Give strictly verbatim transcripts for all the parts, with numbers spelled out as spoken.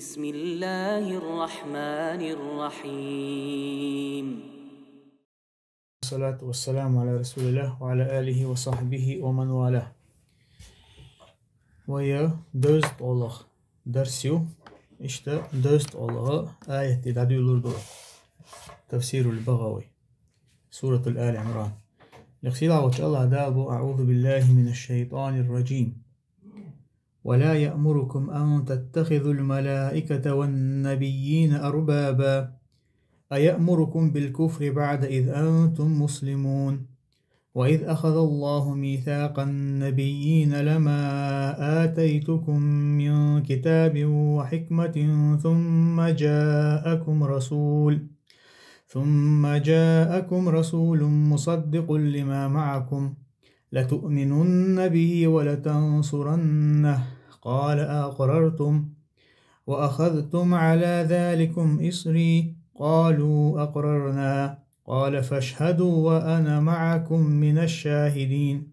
بسم الله الرحمن الرحيم. والصلاة والسلام على رسول الله وعلى آله وصحبه ومن والاه. Вай дезткъалагӀа дарс ю. Иштта дезткъалагӀа аят дӀадуьллур ду. تفسير البغوي. سورة آل عمران. Лакхсийла волчу АллахӀ Дала боху: أعوذ بالله من الشيطان الرجيم. ولا يأمركم أن تتخذوا الملائكة والنبيين أربابا أيأمركم بالكفر بعد إذ أنتم مسلمون. وإذ أخذ الله ميثاق النبيين لما آتيتكم من كتاب وحكمة ثم جاءكم رسول ثم جاءكم رسول مصدق لما معكم لتؤمنن به ولتنصرنه قال أقررتم وأخذتم على ذلكم إصري قالوا أقررنا قال فاشهدوا وأنا معكم من الشاهدين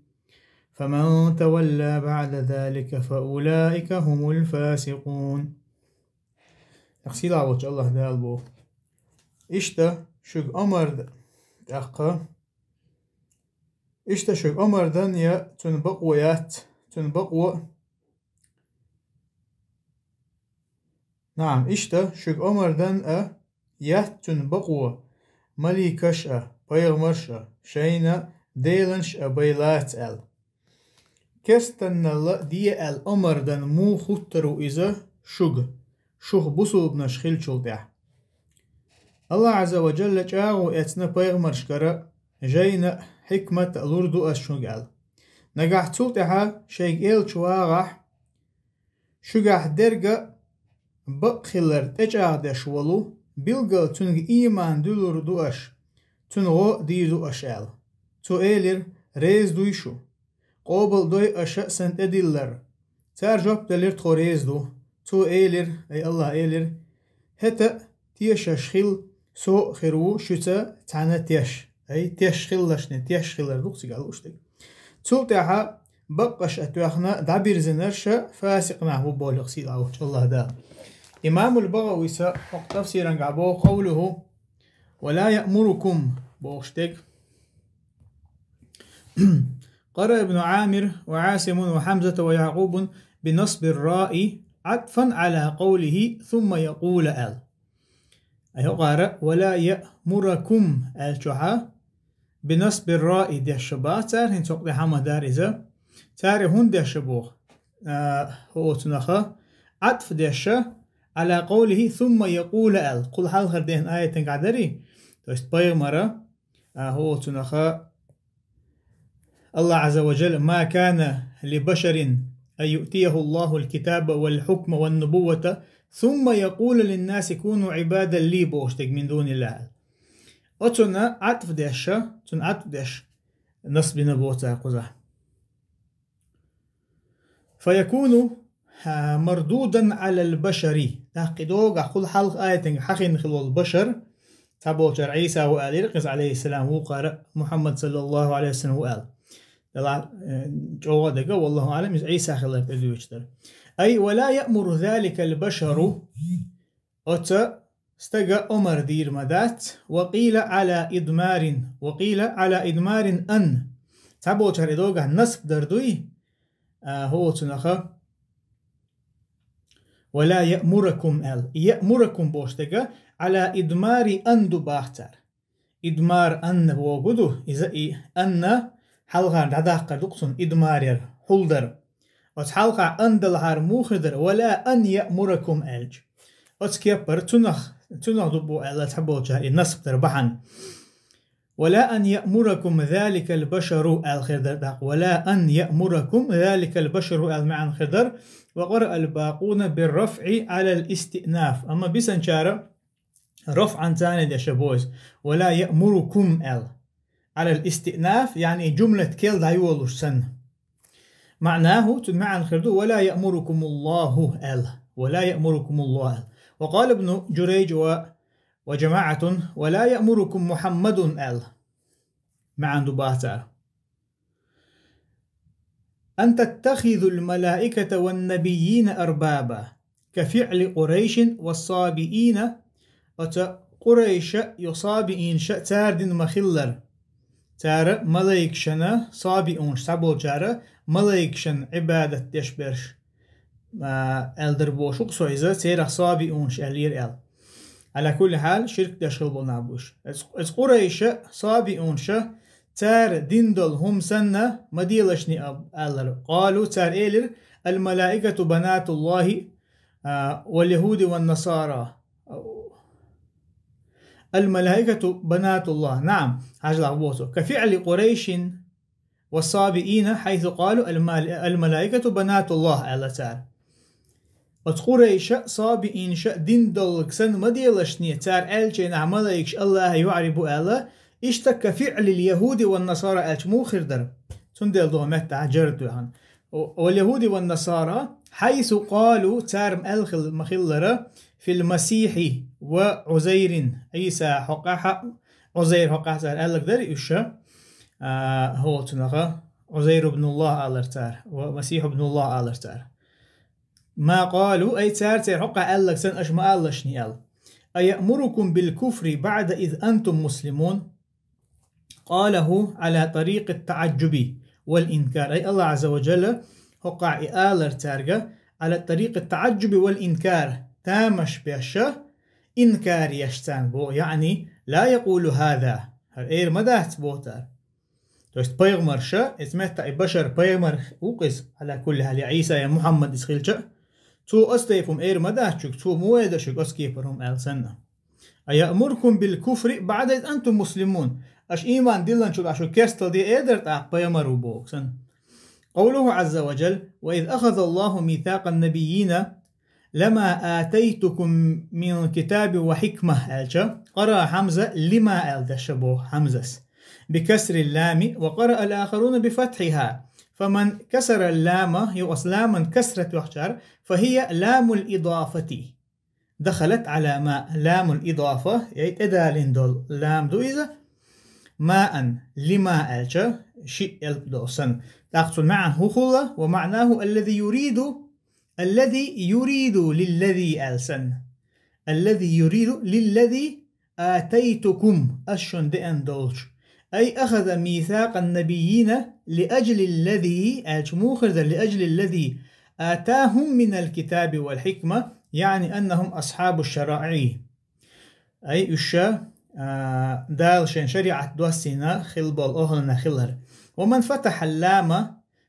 فمن تولى بعد ذلك فأولئك هم الفاسقون. Лакхсийла волчу АллахӀ Дала боху: Иштта шуьга омар д-, тӀаккха, иштта шуьга омар дан я цуьнан бакъо яц, цуьнан бакъо, наам, иштта шуьга омар дан а яц цуьнан бакъо, маликаш а, пайхамарш а, шайна деланаш а бай лаца аьлла. Керстаналла де аьлла омар дан муха хӀуттур ву иза шуьга, шух бусулбанаш хиллачул тӀаьхьа? АллахӀ Ӏазза ва Джалла чӀагӀо эцна пайхамаршкара, жайна а, хьикмат а лур ду ас шуьга аьлла. Нагахь цул тӀаьхьа шайга элча вагӀахь, шуьгахь дерга бакъ хилар тӀечӀагӀдеш волу, билггал цуьнга ийман дуьллур ду аша, цуьнан гӀо а дийр ду аша аьлла. Цо элира: «Реза дуй шу? Къобал дой аша сан тӀедиллар». Цара жоп делира: «Тхо реза ду». Цо элира, ай АллахӀа элира: «ХӀета а тешаш хила, со а хир ву шуьца цхьаьна теш». Ай, теш хилалаш, не теш хилар ду-кх цига лууш дерг. Цул тӀаьхьа баккъаш а тоьхна, дӀабирзинарш а фасикъ нах бу боху лакхсийла волчу АллахӀ Дала. Имамул БагӀавис хӀокху тафсиран гӀа боху къовлуху: «Ва ла яъмурукум», бохуш дерг. قرأ ابن عامر وعاصم وحمزة ويعقوب بنصب الراء عطفا على قوله ثم يقول аьлла. Ай хӀокхара «ва ла яъмуракум» аьллачохьа, «бинасбир раи» деш бац цара, хӀинца хӀокху тӀе хьамадар иза. Цара хӀунда деш боху? А, хӀо оцунаха, Ӏатф деш, «Ӏала къовлихи сумма якъула» аьлла. Кхул хьалхара дехна аятан гӀадари, то есть пайхамара, а, хӀо оцунаха, АллахӀ Ӏазза ва Джалла: «Ма кана ли башарин ан юътияху Аллаху аль-китаба валь-хукма ван-нубуввата, сумма якъула лин-наси куну ибадан ли», бохуш дерг, мин дуниллахӀ. Оцунна Ӏатф деш, цунна Ӏатф деш, насбина боху цара кхузахь. Фаякуну, а, мардудан Ӏалал башари. ТӀаккха и догахь кхул хьалха аятанга хьахийна хила волу башар, цхьаболчара Ӏийса ву аьллера, кхуза, алейхиссалам, вукхара Мухьаммад, саллаллаху алейхи ва саллям, ву аьлла. Дала, э, чӀогӀа дага, валлаху аълам, иза Ӏийса хилар тӀедуьйцуш дара. Ай, ва ла яъмуру заликал башару, оцу стага омар дийр ма дац, ва къийла Ӏала идмарин, ва къийла Ӏала идмарин ан. Цхьаболчара и догахь насб дар дуй, а, хӀо оцунаха, «Ва ла яъмуракум» аьлла. «Яъмуракум» бохуш дерг, «Ӏала идмари ан» ду бах цара. Идмар анна богу ду, иза и анна хьалхарна дӀадаккхар ду-кх цунна, идмар яр, хьулдар. Оцу хьалха ан далахьара муха хир дара, «Ва ла ан яъмуракум» аьлча. Оцу кеппара цунах, цунах ду бу аьлла цхьаболчара и насб дар бахьана. «Ва ла ан яъмуракум заликал башару» аьлла хир дара тӀаккха. «Ва ла ан яъмуракум заликал башару» аьлла маьӀна хир дара. «Ва къараа аль-бакъуна бир-рафӀи Ӏалал истиънаф». Амма бисанчара рафӀан царна деш бу иза. «Ва ла яъмурукум» аьлла. Ӏалал истиънаф, яъни жумлат кел дӀайолуш санна. МаӀнаху, цуьнан маьӀна хир ду: «Ва ла яъмурукумуллаху» аьлла. «Ва ла яъмурукумуллаху» аьлла. Ва къала Ибну Журайж ва, ва жамаӀатун: «Ва ла яъмурукум Мухьаммадун» аьлла. МаьӀна ду бах цара. «Ан таттахизул малаиката ван набиййина арбаба». كفعل قريش والصابئين, оцу Къурайша а, Сабиинша а цара дина ма-хиллара. Цара малайкашна, сабиунаш цхьаболчара малайкашна Ӏибадат деш берш, а, аьлла дара бохуш ву-кх со иза, церах сабиунаш аьллера аьлла. Ӏала кулли хьал, ширк деш хилла болу нах бу уьш. Иза, иза Къурайша а, сабиунаша а цара дина долу хӀума санна ма делашний а-, аьллера. قالوا, цара элира: الملائكة بنات الله, а, واليهود والنصارى. الملائكة بنات الله. نعم, хьажал боху цо. كفعل قريش والصابئين حيث قالوا المل-, الملائكة بنات الله, аьлла цара. Оцу Къурайша а, Сабиинша а дина доллург санна ма делашний, цара аьллачу хенахь малайкаш АллахӀан йоӀарий бу аьлла, иштта كفعل اليهود والنصارى аьлча муха хир дара? Цундела догӀу меттахь джар тоьхна. واليهود والنصارى حيث قالوا, цара ма аьлла хилла, ма-хиллара, في المسيح وعزير, Ӏийса хьокъехь а, Ӏузайр хьокъехь а цара аьлларг дара уьш, а, хӀокху цунах, Ӏузайр ибн Аллах алара цара, ва Масих ибн Аллах алара цара. ما قالوا, ай цара церан хьокъехь аьлларг санна аша ма алалашний аьлла. أيأمركم بالكفر بعد إذ أنتم مسلمون؟ قاله على طريق التعجب والإنكار. Ай АллахӀ Ӏазза ва Джалла хӀокхахь и алара цаьрга على طريق التعجب والإنكار, тамаш беш а, инкар еш а царна боху, يعني لا يقول هذا, хӀара эр ма дац боху цара. То есть пайхамарша, иза меттахь и башар пайхамар ву-кх иза, Ӏала кулли хьал, я Ӏийса, я Мухьаммад иза хилча а, цо оцу тайпа хӀума эр ма дац шуьга, цо муха эр дара шуьга оцу кепара хӀума аьлла санна. أيأمركم بالكفر بعد إذ أنتم مسلمون. Аша ийман диллинчул тӀаьхьа шу керстал де эр дара тӀаккха пайхамар ву бохург санна. قوله عز وجل: وإذ أخذ الله ميثاق النبيين لما آتيتكم من كتاب وحكمة аьлча, قرأ حمزة لما аьлла дешна боху Хьамзас, بكسر اللام، وقرأ الآخرون بفتحها، فمن كسر اللام, юкъас ламан касра тоьхчара, فهي لام الإضافة. دخلت على ما, لام الإضافة, яй тӀедалийна долу лам ду иза, ما, لما аьлча, шиъ элп долу санна. ТӀаккха цуьнан маьӀна хӀун хуьлу? ومعناه الذي يريد، الذي يريد للذي аьлла санна. الذي يريد للذي آتيتكم, ас шуна деана долчу. أي أخذ ميثاق النبيين لأجل الذي, аьлча муха хир дара, لأجل الذي آتاهم من الكتاب والحكمة، يعني أنهم أصحاب الشرائع. Ай уьш, а, Дала шайн шариӀат доссийна хилла болу охӀланах хилар. ومن فتح اللام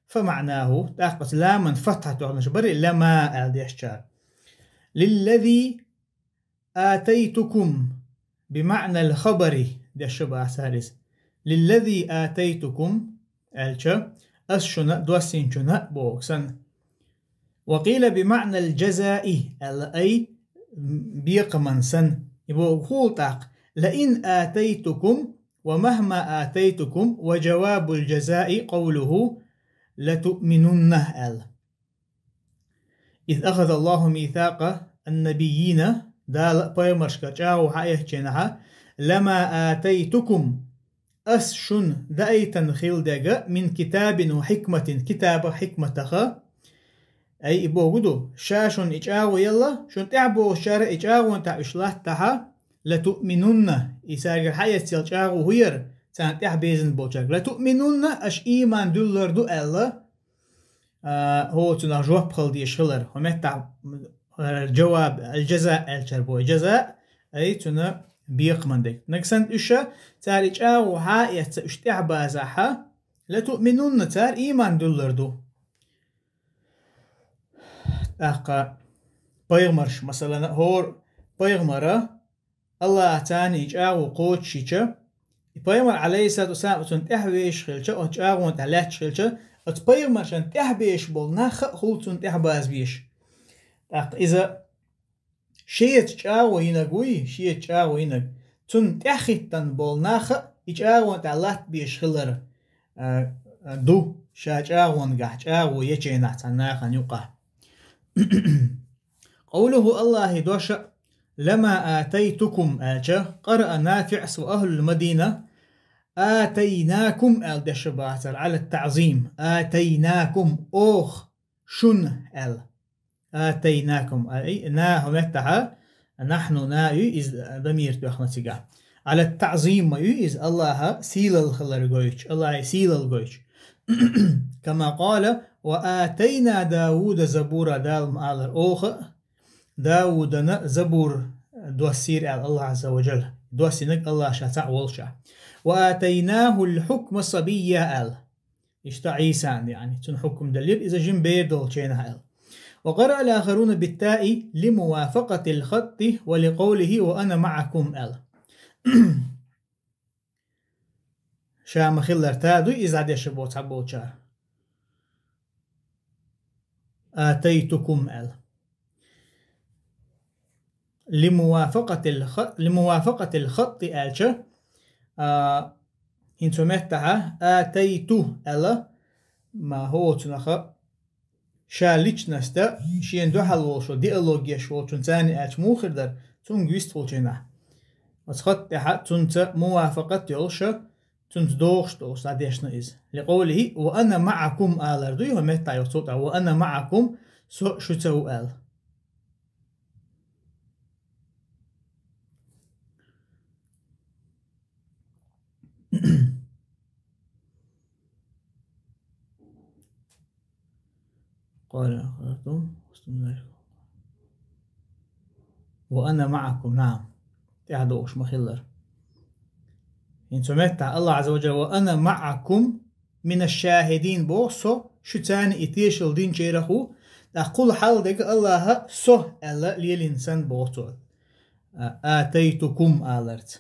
فمعناه, тӀаккха оцу ламан фатхьа тоьхнарш бара, لما аьлла дешчара. للذي آتيتكم بمعنى الخبر дешна бацара иза. للذي آتيتكم аьлча, ас шуна доссийначунна бохург санна. وقيل بمعنى الجزاء аьлла, ай бекхаман санна. И бохург хӀун тӀаккха: لئن آتيتكم ومهما آتيتكم وجواب الجزاء قوله لتؤمنن аьлла. إذ أخذ الله ميثاق النبيين, Дала пайхамаршка чӀагӀо хьаэцченахьа, لما آتيتكم, ас шуна даийтина хилла дерг, من كتاب وحكمة, китаба, хьикматаха. Ай, и бохург ду, ша шуна и чӀагӀо елла, шуна тӀаьхьа бохучара и чӀагӀонна тӀехь уьш латтахьа, لتؤمنن, и цаьргара хьаэццел чӀагӀо хӀун яра, царна тӀаьхьа безина болчаьрга. لتؤمنن, аша ийман дуьллур ду аьлла, а, хӀо цунах жоп хила дезаш хилар. ХӀо меттахь, а, джаваб, аль-джаза аьлчара боху. Джаза, ай, цуьнан бекхаман дерг. Нагахь санна уьш, цара и чӀагӀо хьаэцна уьш тӀаьхьа базахьа, لتؤمنن, цара ийман дуьллур ду. ТӀаккха пайхамарш, масалан, хӀора пайхамара АллахӀа царна и чӀагӀо кхочушйича, и пайхамар, Ӏалайхиссалату вассалам, оцунна тӀаьхьа везаш хилча, оцу чӀагӀонна тӀехь лаьтташ хилча, оцу пайхамаршна тӀаьхьа безаш болу нах а хуьлу цунна тӀаьхьа базбеш. ТӀаккха иза шеца чӀагӀо йинарг вуй, шеца чӀагӀо йинарг, цунна тӀаьхьахӀиттина болу нах а и чӀагӀонна тӀехь латтабезаш хилар, а, а, ду, ша чӀагӀонна гахь чӀагӀо ечу хенахь цхьана нахана юкъахь. قوله, АллахӀан дош а, لما آتيتكم аьлча, قرأ نافع وأهل المدينة آتيناكم аьлла дешна бацара, على التعظيم. آتيناكم, оха, шуна аьлла. آتيناكم. Ай, на хӀу меттахьа, نحن на ю, из дамир тоьхна цигахь. على التعظيم ма ю, из Аллаха сийлалла хилар гойтуш, Аллахьа сийлалла гойтуш. كما قال: وآتينا داود زبورا, Дала ма аллара, оха Даудана забур доссийра аьлла Аллах Азза ва Джалла. Доссийнарг Аллах ша цхьаъ волча. وآتيناه الحكم صبيا аьлла. Иштта Ӏийсан, яъни, цунна хьукм деллира, иза жима бер долчу хенахь аьлла. وقرأ الآخرون بالتاء لموافقة الخط ولقوله وأنا معكم аьлла. Ша ма-хиллара та дуй иза дӀадешаш боцу цхьаболчара. آتيتكم аьлла. لموافقة الخ-, لموافقة الخط аьлча, а, хӀинца меттахьа آتيت аьлла, ма хӀоцунаха ша личностьа, шена дуьхьал волуш, диалог еш волчун царна аьлча муха хир дара, цунга вист волчийнахь. Оцу хатта тӀехьа цунца мувафакъат йолуша, цунца догӀуш долуш дӀадешна иза. لقوله وأنا معكم алар дуй, хӀун меттахь йоху цо тӀе, وأنا معكم, со шуьца ву аьлла. قال أقررتم وأنا معكم, نعم. ТӀаьхьа догӀуш ма-хиллара. ХӀинца меттахь Аллах Азза ва Джалла, وأنا معكم من الشاهدين боху, со шуьца и тешалла динчарах ву, тӀаккха кхул хьал дерг Аллаха со аьлла лелийна санна боху цо. А, آتيتكم аларца.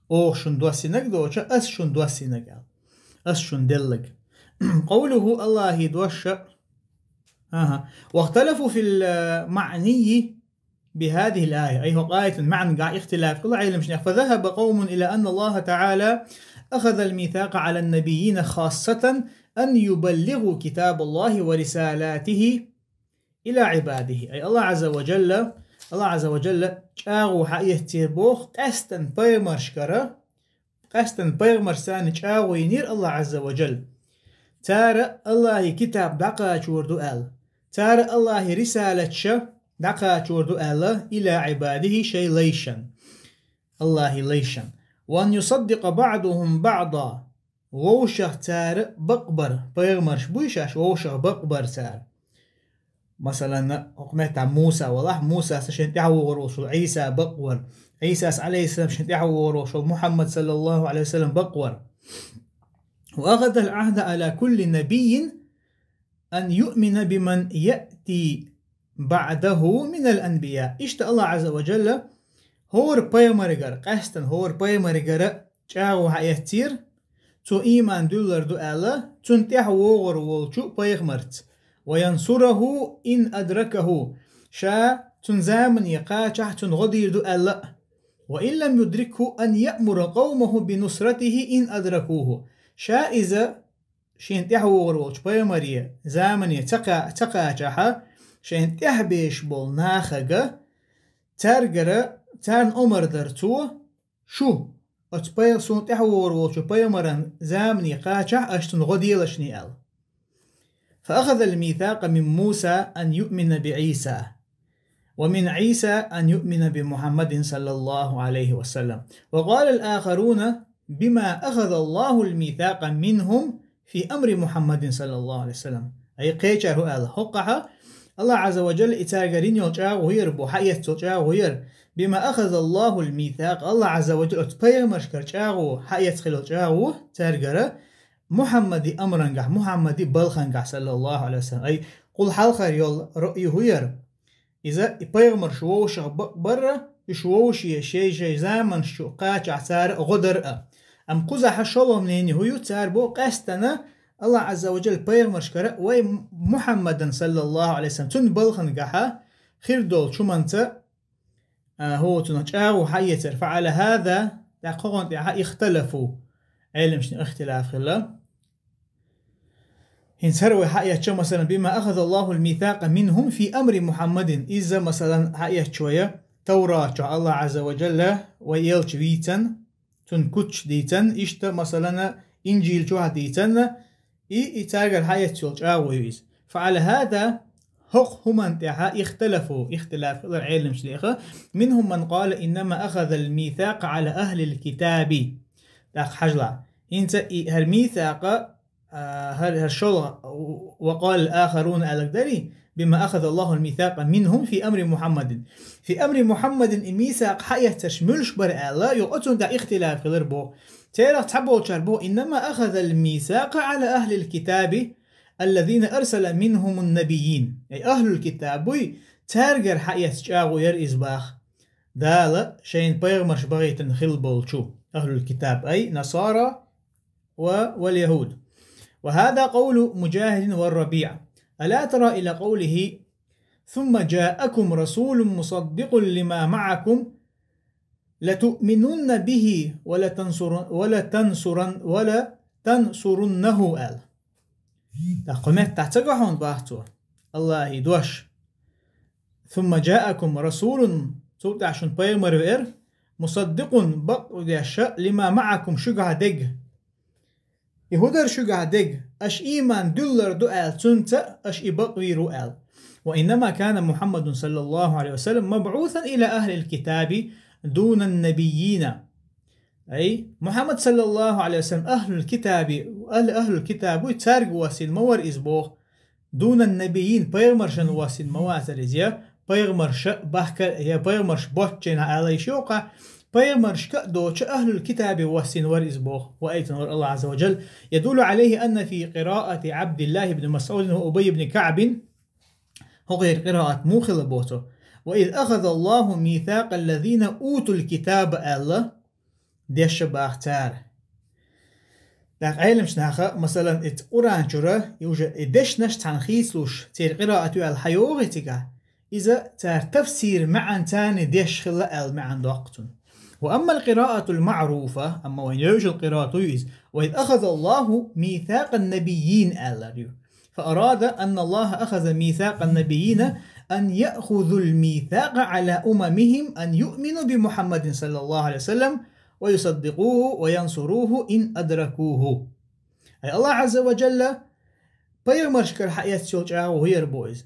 Оха шуна доссийнарг доцуш, ас шуна доссийнарг аьлла. Ас шуна делларг. قوله Аллахьан дош а. Ага. واختلفوا في المعني بهذه الآية. Ай, хӀокху аятан маьӀнагахь ихтилаф хилла Ӏеламнехан. فذهب قوم إلى أن الله تعالى أخذ الميثاق على النبيين خاصة أن يبلغوا كتاب الله ورسالاته إلى عباده. Ай, Аллах Азза ва Джалла, Аллах Азза ва Джалла чӀагӀо хьаэццера боху, къаьстина пайхамаршкара, къаьстина пайхамарш санна чӀагӀо йинера Аллах Азза ва Джалла. Цара Аллахьан китаб дӀакхачор ду аьлла. Цара Аллахьан рисалаташ дӀакхачор ду аьлла, إلى عباده шайн лайшна. Аллахьан лайшна. وأن يصدق بعضهم بعضا. Вовшах цара бакъбар, пайхамарш буй шаьш, вовшах бакъбар цара. Масалан, хӀокху меттахь Муса валахь, Мусас шен тӀаьхьа вогӀур волуш волу Ӏийса бакъвар. Ӏийсас, Ӏалайхиссалам, шен тӀаьхьа вогӀур волуш волу Мухьаммад, саллаллаху Ӏалайхи ва саллам, бакъвар. وأخذ العهد على كل نبي أن يؤمن بمن يأتي بعده من الأنبياء. Иштта Аллах Азза ва Джалла хӀора пайхамаргара, къаьстина хӀора пайхамаргара чӀагӀо хьаэццера, цо ийман дуьллур ду аьлла, цунна тӀаьхьа вогӀур волчу пайхамарца. وينصره إن أدركه. Ша цунна замане кхачахь цунна гӀо дийр ду аьлла а. وإن لم يدركه أن يأمر قومه بنصرته إن أدركوه. Ша иза шена тӀаьхьа вогӀур волчу пайхамаре замане ца кха-, ца кхачахьа, шайна тӀаьхьа беш болу нахага, цаьргара, царна омар дара цо, шу, оцу пай-, суна тӀаьхьа вогӀур волчу пайхамаран замане кхачахь, аша цунна гӀо делашний аьлла. فأخذ الميثاق من موسى أن يؤمن بعيسى، ومن عيسى أن يؤمن بمحمد صلى الله عليه وسلم. وقال الآخرون: بما أخذ الله الميثاق منهم في أمر محمد صلى الله عليه وسلم. Ай, кхечара хӀу аьлла, хӀоккхахьа Аллах Азза ва Джалла и цаьргара йина йолу чӀагӀо хӀу яра бу, хьаэцна йолу чӀагӀо хӀу яра. بما أخذ الله الميثاق, Аллах Азза ва Джалла оцу пайхамаршкара чӀагӀо, хьаэцна хилла чӀагӀо цаьргара, Мухьаммади амрангахь, Мухьаммади балхангахь, саллаллаху Ӏалайхи ва саллам. Ай, кхул хьалхара йолу раъй хӀу яра? Иза и пайхамарш вовшах бакъбарра, уьш вовше шай-шай заманаш чу кхачахь цара гӀо дара а. Амма кхузахьа шолгӀа мнение хӀу ю, цара бо къаьстана Аллах Азза ва Джалла пайхамаршкара вай Мухьаммадан, саллаллаху Ӏалайхи ва саллам, цунна балхангахьа хир долчу хӀуманца, а, хӀу цунах чӀагӀо хьаэцар. فعلى هذا, тӀаккха хӀокхунна тӀехьа, اختلفوا, Ӏеламшна ихтилаф хилла. ХӀинца хӀара вай хьаэцча, масалан, بما أخذ الله الميثاق منهم في أمر محمد. Иза, масалан, хьаэцча вай, Таврат чохь Аллах Азза ва Джалла вай элча вийцан, цунна куьцаш дийцан, иштта, масалан, Инжил чохь дийцан, и, и цаьргара хьаэцна йолу чӀагӀо ю иза. فعلى هذا, хӀокху хӀуманна тӀехь اختلفوا, ихтилаф хилар Ӏеламчу леха, منهم من قال إنما أخذ الميثاق على أهل الكتاب. ТӀаккха хьажал. ХӀинца и хӀара мийсакъ, а, хӀара, хӀара шолгӀа, وقال الآخرون аьлла дарий, بما أخذ الله الميثاق منهم في أمر محمد. في أمر محمد и мийсакъ хьаэцнарш муьлш бара аьлла, юха оцунна тӀехь ихтилаф хилар боху. Царах цхьаболчара боху: إنما أخذ الميثاق على أهل الكتاب الذين أرسل منهم النبيين. Ай, ахьлул китаб буй, цаьргара хьаэцна чӀагӀо яра иза боху. Дала шайна пайхамарш бахийтина хилла болчу. Ахьлул китаб, ай, насара ва, вал яхӀуд. وهذا قول مجاهد والربيع. ألا ترى إلى قوله: ثم جاءكم رسول مصدق لما معكم لتؤمنن به ولتنصرن، ولتنصرن، ولتنصرنه аьлла. ТӀаккха кху меттахь ца го хьуна боху цо? АллахӀан дош. ثم جاءكم رسول, цул тӀаьхьа шуна пайхамар веара, مصدق, бакъдеш, لما معكم, шуьгахь дерг. И хӀун дара шуьгахь дерг? Аша ийман дуьллур ду аьлла цуьнца, аша и бакъвийр ву аьлла. وإنما كان محمد صلى الله عليه وسلم مبعوثا إلى أهل الكتاب دون النبيين. Ай, Мухьаммад саллаллаху Ӏалайхи ва саллам ахьлул китаби, ахьл-, ахьлул китаб вуй, цаьрга воссийна ма вара иза боху. دون النبيين, пайхамаршна воссийна ма вацара иза, я пайхамарша бахка, я пайхамарш боцчийна ала йиш йоккха, пайхамаршка а доцуш ахьлул китабе воссийна вара иза боху, ваийтина вара Аллах Ӏазза ва Джалла. يدل عليه أن في قراءة عبد الله بن مسعود وأبي بن كعب, хӀокхеран къираат муха хилла боху цо: وإذ أخذ الله ميثاق الذين أوتوا الكتاب аьлла, дешша баха цара. ТӀаккха Ӏеламчу наха, масалан, и Къуръан чуьра, и уже и дешнаш цхьаьна хийцалуш, церан къираат ю аьлла хьайогӀий цигахь, иза цара тафсир маьӀанца деш хилла аьлла маьӀан доккху цунна. وأما القراءة المعروفة, амма вайн йовзал къираат ю иза: وإذ أخذ الله ميثاق النبيين аьллар ю. فأراد أن الله أخذ ميثاق النبيين أن يأخذوا الميثاق على أممهم أن يؤمنوا بمحمد صلى الله عليه وسلم ويصدقوه وينصروه إن أدركوه. Ай, Аллах Ӏазза ва Джалла пайхамаршкара хьаэцна йолу чӀагӀо хӀун яра боху иза.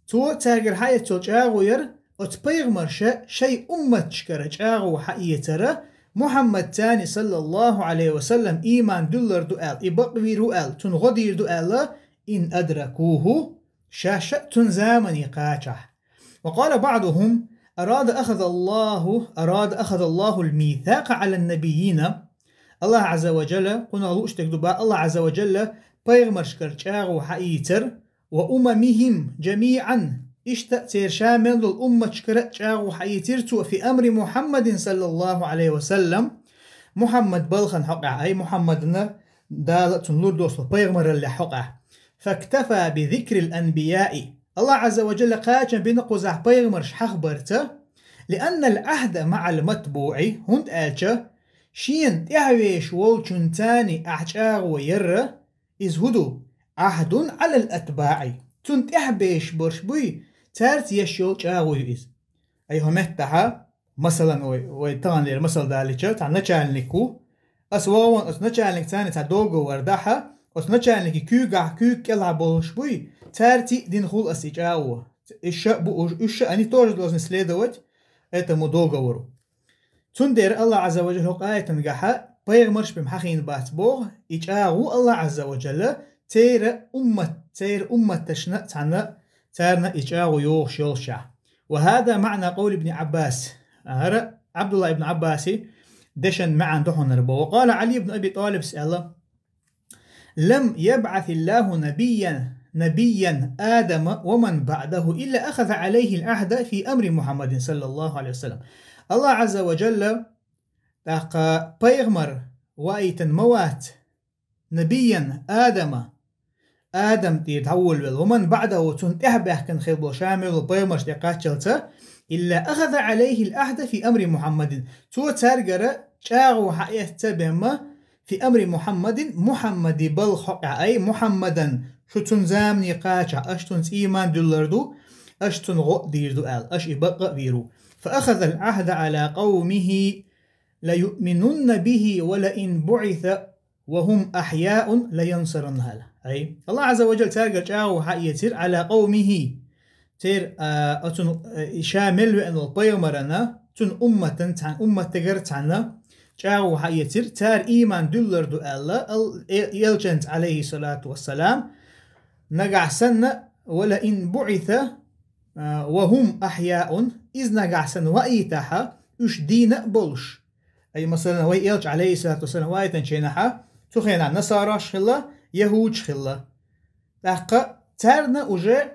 Цо цаьргара хьаэцна йолу чӀагӀо яра, оцу пайхамарша шайн умматашкара чӀагӀо хьаэцара, Мухьаммадца, саллаллаху Ӏалайхи ва саллам, ийман дуьллур ду аьлла, и бакъвийр ву аьлла, цунна гӀо дийр ду аьлла, إن أدركوه, шаьш а цуьнан замане кхачахь. وقال بعضهم: أراد أخذ الله، أراد أخذ الله الميثاق على النبيين. Аллах Ӏазза ва Джалла, кхунах лууш дерг ду боху, Аллах Ӏазза ва Джалла пайхамаршкара чӀагӀо хьаийцар, وأممهم جميعا, иштта церан ша мел долу умматашкара а чӀагӀо хьаийцира цо, في أمر محمد صلى الله عليه وسلم, Мухьаммад балхана хьокъехь, ай, Мухьаммадана Дала цунна лур долуш долу пайхамараллехь хьокъехь. فاكتفى بذكر الأنبياء. Аллах Ӏазза ва Джалла кхачам бина кхузахь пайхамарш хьахабарца, لأن العهد مع المتبوع, хӀунда аьлча шена тӀаьхьавеш волчунца ахь чӀагӀо ярра, иза хӀун ду? عهد على الأتباع. Цунна тӀаьхьабеш барш буй, цаьрца еш йолу чӀагӀо ю иза. Ай, хӀокху меттахьа, масалан, вай, вай таханлера масал далийча, цхьа начальник ву. Ас вогӀу ван оцу начальникца цхьа договор дахьа, оцу начальника куьйгахь, куьйга кӀелахь болуш буй, цаьрца а дина хуьлу ас и чӀагӀо. Уьш а бу уж, уьш а, они тоже должны следовать этому договору. Цундела Аллах Ӏазза ва Джалла хӀокху аятангахьа пайхамарш бен хьахийна бац боху, и чӀагӀо Аллах Ӏазза ва Джалла церан уммат, церан умматашна а цхьаьна, царна и чӀагӀо йохуш йолушехь. وهذا معنى قول ابن عباس. ХӀара Ӏабдулла ибн Ӏаббаси дешан маьӀна ду хьуна боху. وقال علي بن أبي طالب аьлла: لم يبعث الله نبيا، نبيا آدم ومن بعده إلا أخذ عليه العهد في أمر محمد صلى الله عليه وسلم. Аллах Ӏазза ва Джалла тӀаккха пайхамар ваийтина ма вац, набиян, Адама, Адам тӀера дӀаволавелла, ومن بعده, цунна тӀаьхьа баьхкина хилла болу ша мел волу пайхамарш тӀе кхаччалца, إلا أخذ عليه العهد في أمر محمد. Цо цаьргара чӀагӀо хьаэцна бен ма في أمر محمد, Мухьаммади балха хьокъехь, ай, محمدا, шу цунна замане кхачахь, аша цунца ийман дуьллур ду, аша цунна гӀо а дийр ду аьлла, аша и бакъ а вийр ву. فأخذ العهد على قومه ليؤمنن به ولئن بعث وهم أحياء لينصرنه. Ай, Аллах Ӏазза ва Джалла цаьргара чӀагӀо хьаэцира على قومه. церан, а, оцун, а, ша мел веана волу пайхамарана, цуьнан умматан цхьана, умматагара цхьана чӀагӀо хьаэцира, цара ийман дуьллур ду аьлла, ал-, э-, элчанца, алейхиссалату вассалам, нагахь санна, «Ва ла ин буъиса, а, ва хум ахьяун», иза нагахь санна ваийтахьа, уьш дийна а болуш. Ай, масалан, вай элча, алейхиссалату вассалам, ваийтинчу хенахьа, цу хенахь насараш хилла, яхӀудаш хилла. ТӀаккха царна уже,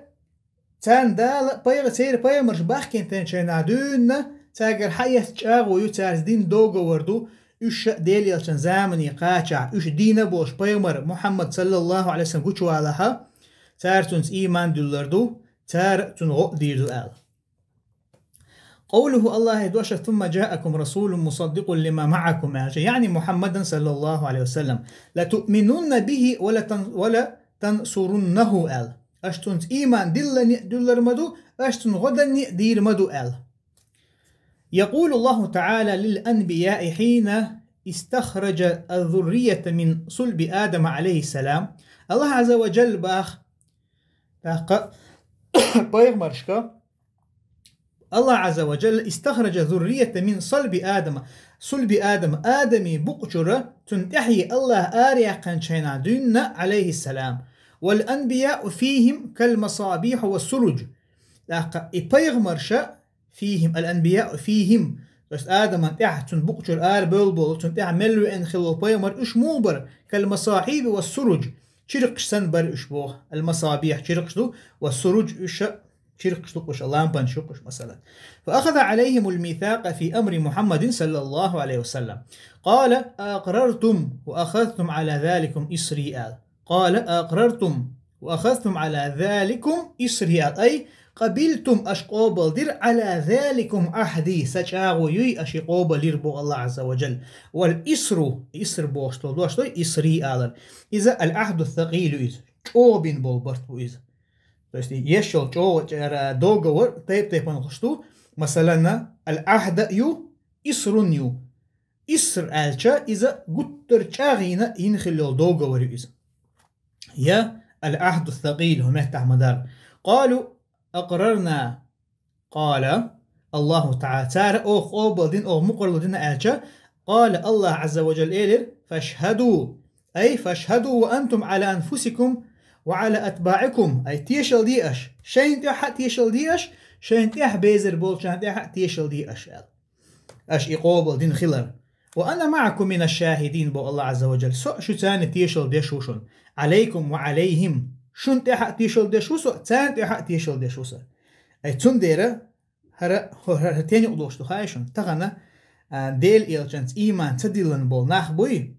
царна Дала пайгӀа-, церан пайхамарш бахкийтинчу хенахь дуьйна, цаьргара хьаэцна чӀагӀо ю, цаьрца дина договор ду, уьш ша Делан элчан замане кхачахь, уьш дийна а болуш пайхамар Мухьаммад, саллаллаху алейхи ва саллам, гучувалахьа, цара цуьнца ийман дуьллур ду, цара цунна гӀо а дийр ду аьлла. Къовлуху, Аллахьа дош: «Сумма джаакум расулун мусаддикъун лима маакум», аьлча, яъни Мухьаммадан, саллаллаху алейхи ва саллам, «латуъминунна бихи ва латан-, ва латансуруннаху», аьлла. Аша цунца ийман диллани а дуьллур ма ду, аша цунна гӀо данни а дийр ма ду аьлла. Якъулу Аллаху таала лил анбияи хьина истахраджа аззуррията мин сулби Адама, алейхиссалам. Аллах Азза ва Джалла баха, тӀаккха пайхамаршка, Аллах Азза ва Джалла истахраджа зуррията мин салби Адама. Сулби Адама, Адамий букъ чуьра цунна тӀаьхье Аллаха араяьккхинчу хенахь дуьйна, алейхиссалам. Вал анбияу фихим кал масабиху ва суруж. ТӀаккха и пайхамарша фихим, ал анбияу фихим. То есть Адаман тӀаьхьа цунна букъ чуьра ара бевлла болу, цунна тӀаьхьа мел веана хилла волу пайхамар уьш муха бара? Кал масахьиби ва суруж. Чиркхаш санна бара уьш боху. Ал масабих чиркхаш ду, ва суруж уьш чиркхаш ду кхуш, лампанаш ю кхуш, масалан. Фа ахаза алейхимул мисака фи амри Мухаммадин, саллаллаху алейхи ва саллам. Къала акърартум ва ахазтум ала заликум исри ал. Къала акърартум ва ахазтум ала заликум исри ал. Ай, къабилтум, аша къобалдира, ала заликум ахди, сан чӀагӀо юй, аша и къобалйира боху Аллах Азза ва Джалла. Вал исру, иср бохуш долу дош ду, исри алар. Иза ал ахду сакъил ю иза. ЧӀогӀа бина болу барт бу иза. То есть, еш йолу чӀогӀа чӀара договор тайп-тайпана хуш ду, масалана, ал-Ахьда ю, Исрун ю. Иср аьлча, иза гуттар чӀагӀйина йина хилла йолу договор ю иза. Я ал-Ахьду сакъил, хӀу меттахь ма дарра. Къалу акърарна. Къала Аллаху Таала. Цара оха къобал дина, оха мукъарло дина аьлча, къала Аллах Азза ва Джалла элира, фашхаду. Ай, фашхаду ва антум ала анфусикум ва ала атбаикум. Ай, тешал де аша. Шайна тӀехь а тешал де аша, шайна тӀехь безар болчарна тӀехь а тешал де аша, аьлла. Аша и къобал дина хилар. Ва ана маакум мина шахидин, бо Аллах Азза ва Джалла. Со шуьца тешал деш ву шуна. Алейкум ва алейхим. Шуна тӀехь а тешал деш ву со, царна тӀехь а тешал деш ву со. Ай, цундела хӀара, хӀара, хӀара тен юкъа долуш ду хаьий шуна? Тахана, а, Делан элчанца ийман ца диллина болу нах буй,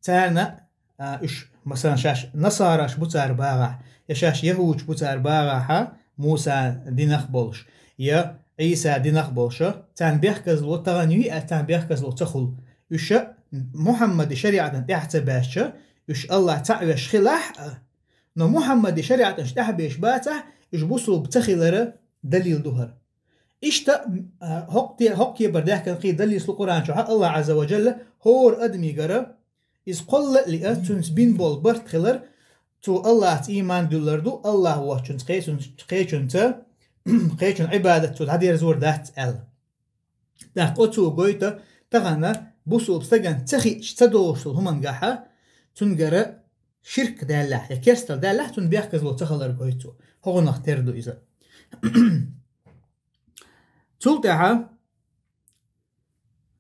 царна, а, уьш, масалан, шаьш насараш бу цара багӀахь, я шаьш яхӀудаш бу цара багӀахьа, Муса динах болуш, я Ӏийса динах болуша, царна бехказло тахана юй, а царна бехказло ца хуьлу. Уьша Мухьаммади шариӀатан тӀехь ца баьшча, уьш Аллах цхьаъ веш хилахь а, но Мухьаммади шариӀатан тӀехь беш бацахь, уьш бусулба ца хилара далил ду хӀара. Иштта, а, хӀокху те-, хӀокху кепара даьхкина кхин далилаш ду Къуръан чохь, Аллах Азза ва Джалла хӀора адамигара иза кхолла а лиа, цуьнца бина болу барт хилар, цо Аллахца ийман дуьллар ду, Аллах воцчунца кхечун-, кхечунца, кхечун Ӏибадат цо дӀадерзор дац аьлла. ТӀаккха оцо гойту, тахана бусулба стагана ца хиъча ца долуш долу хӀумангахьа, цуьнгара ширк даьллахь, я керстал даьллахь, цунна бехказло ца хилар гойту цо. ХӀокхунах тера ду иза. Цул тӀаьхьа,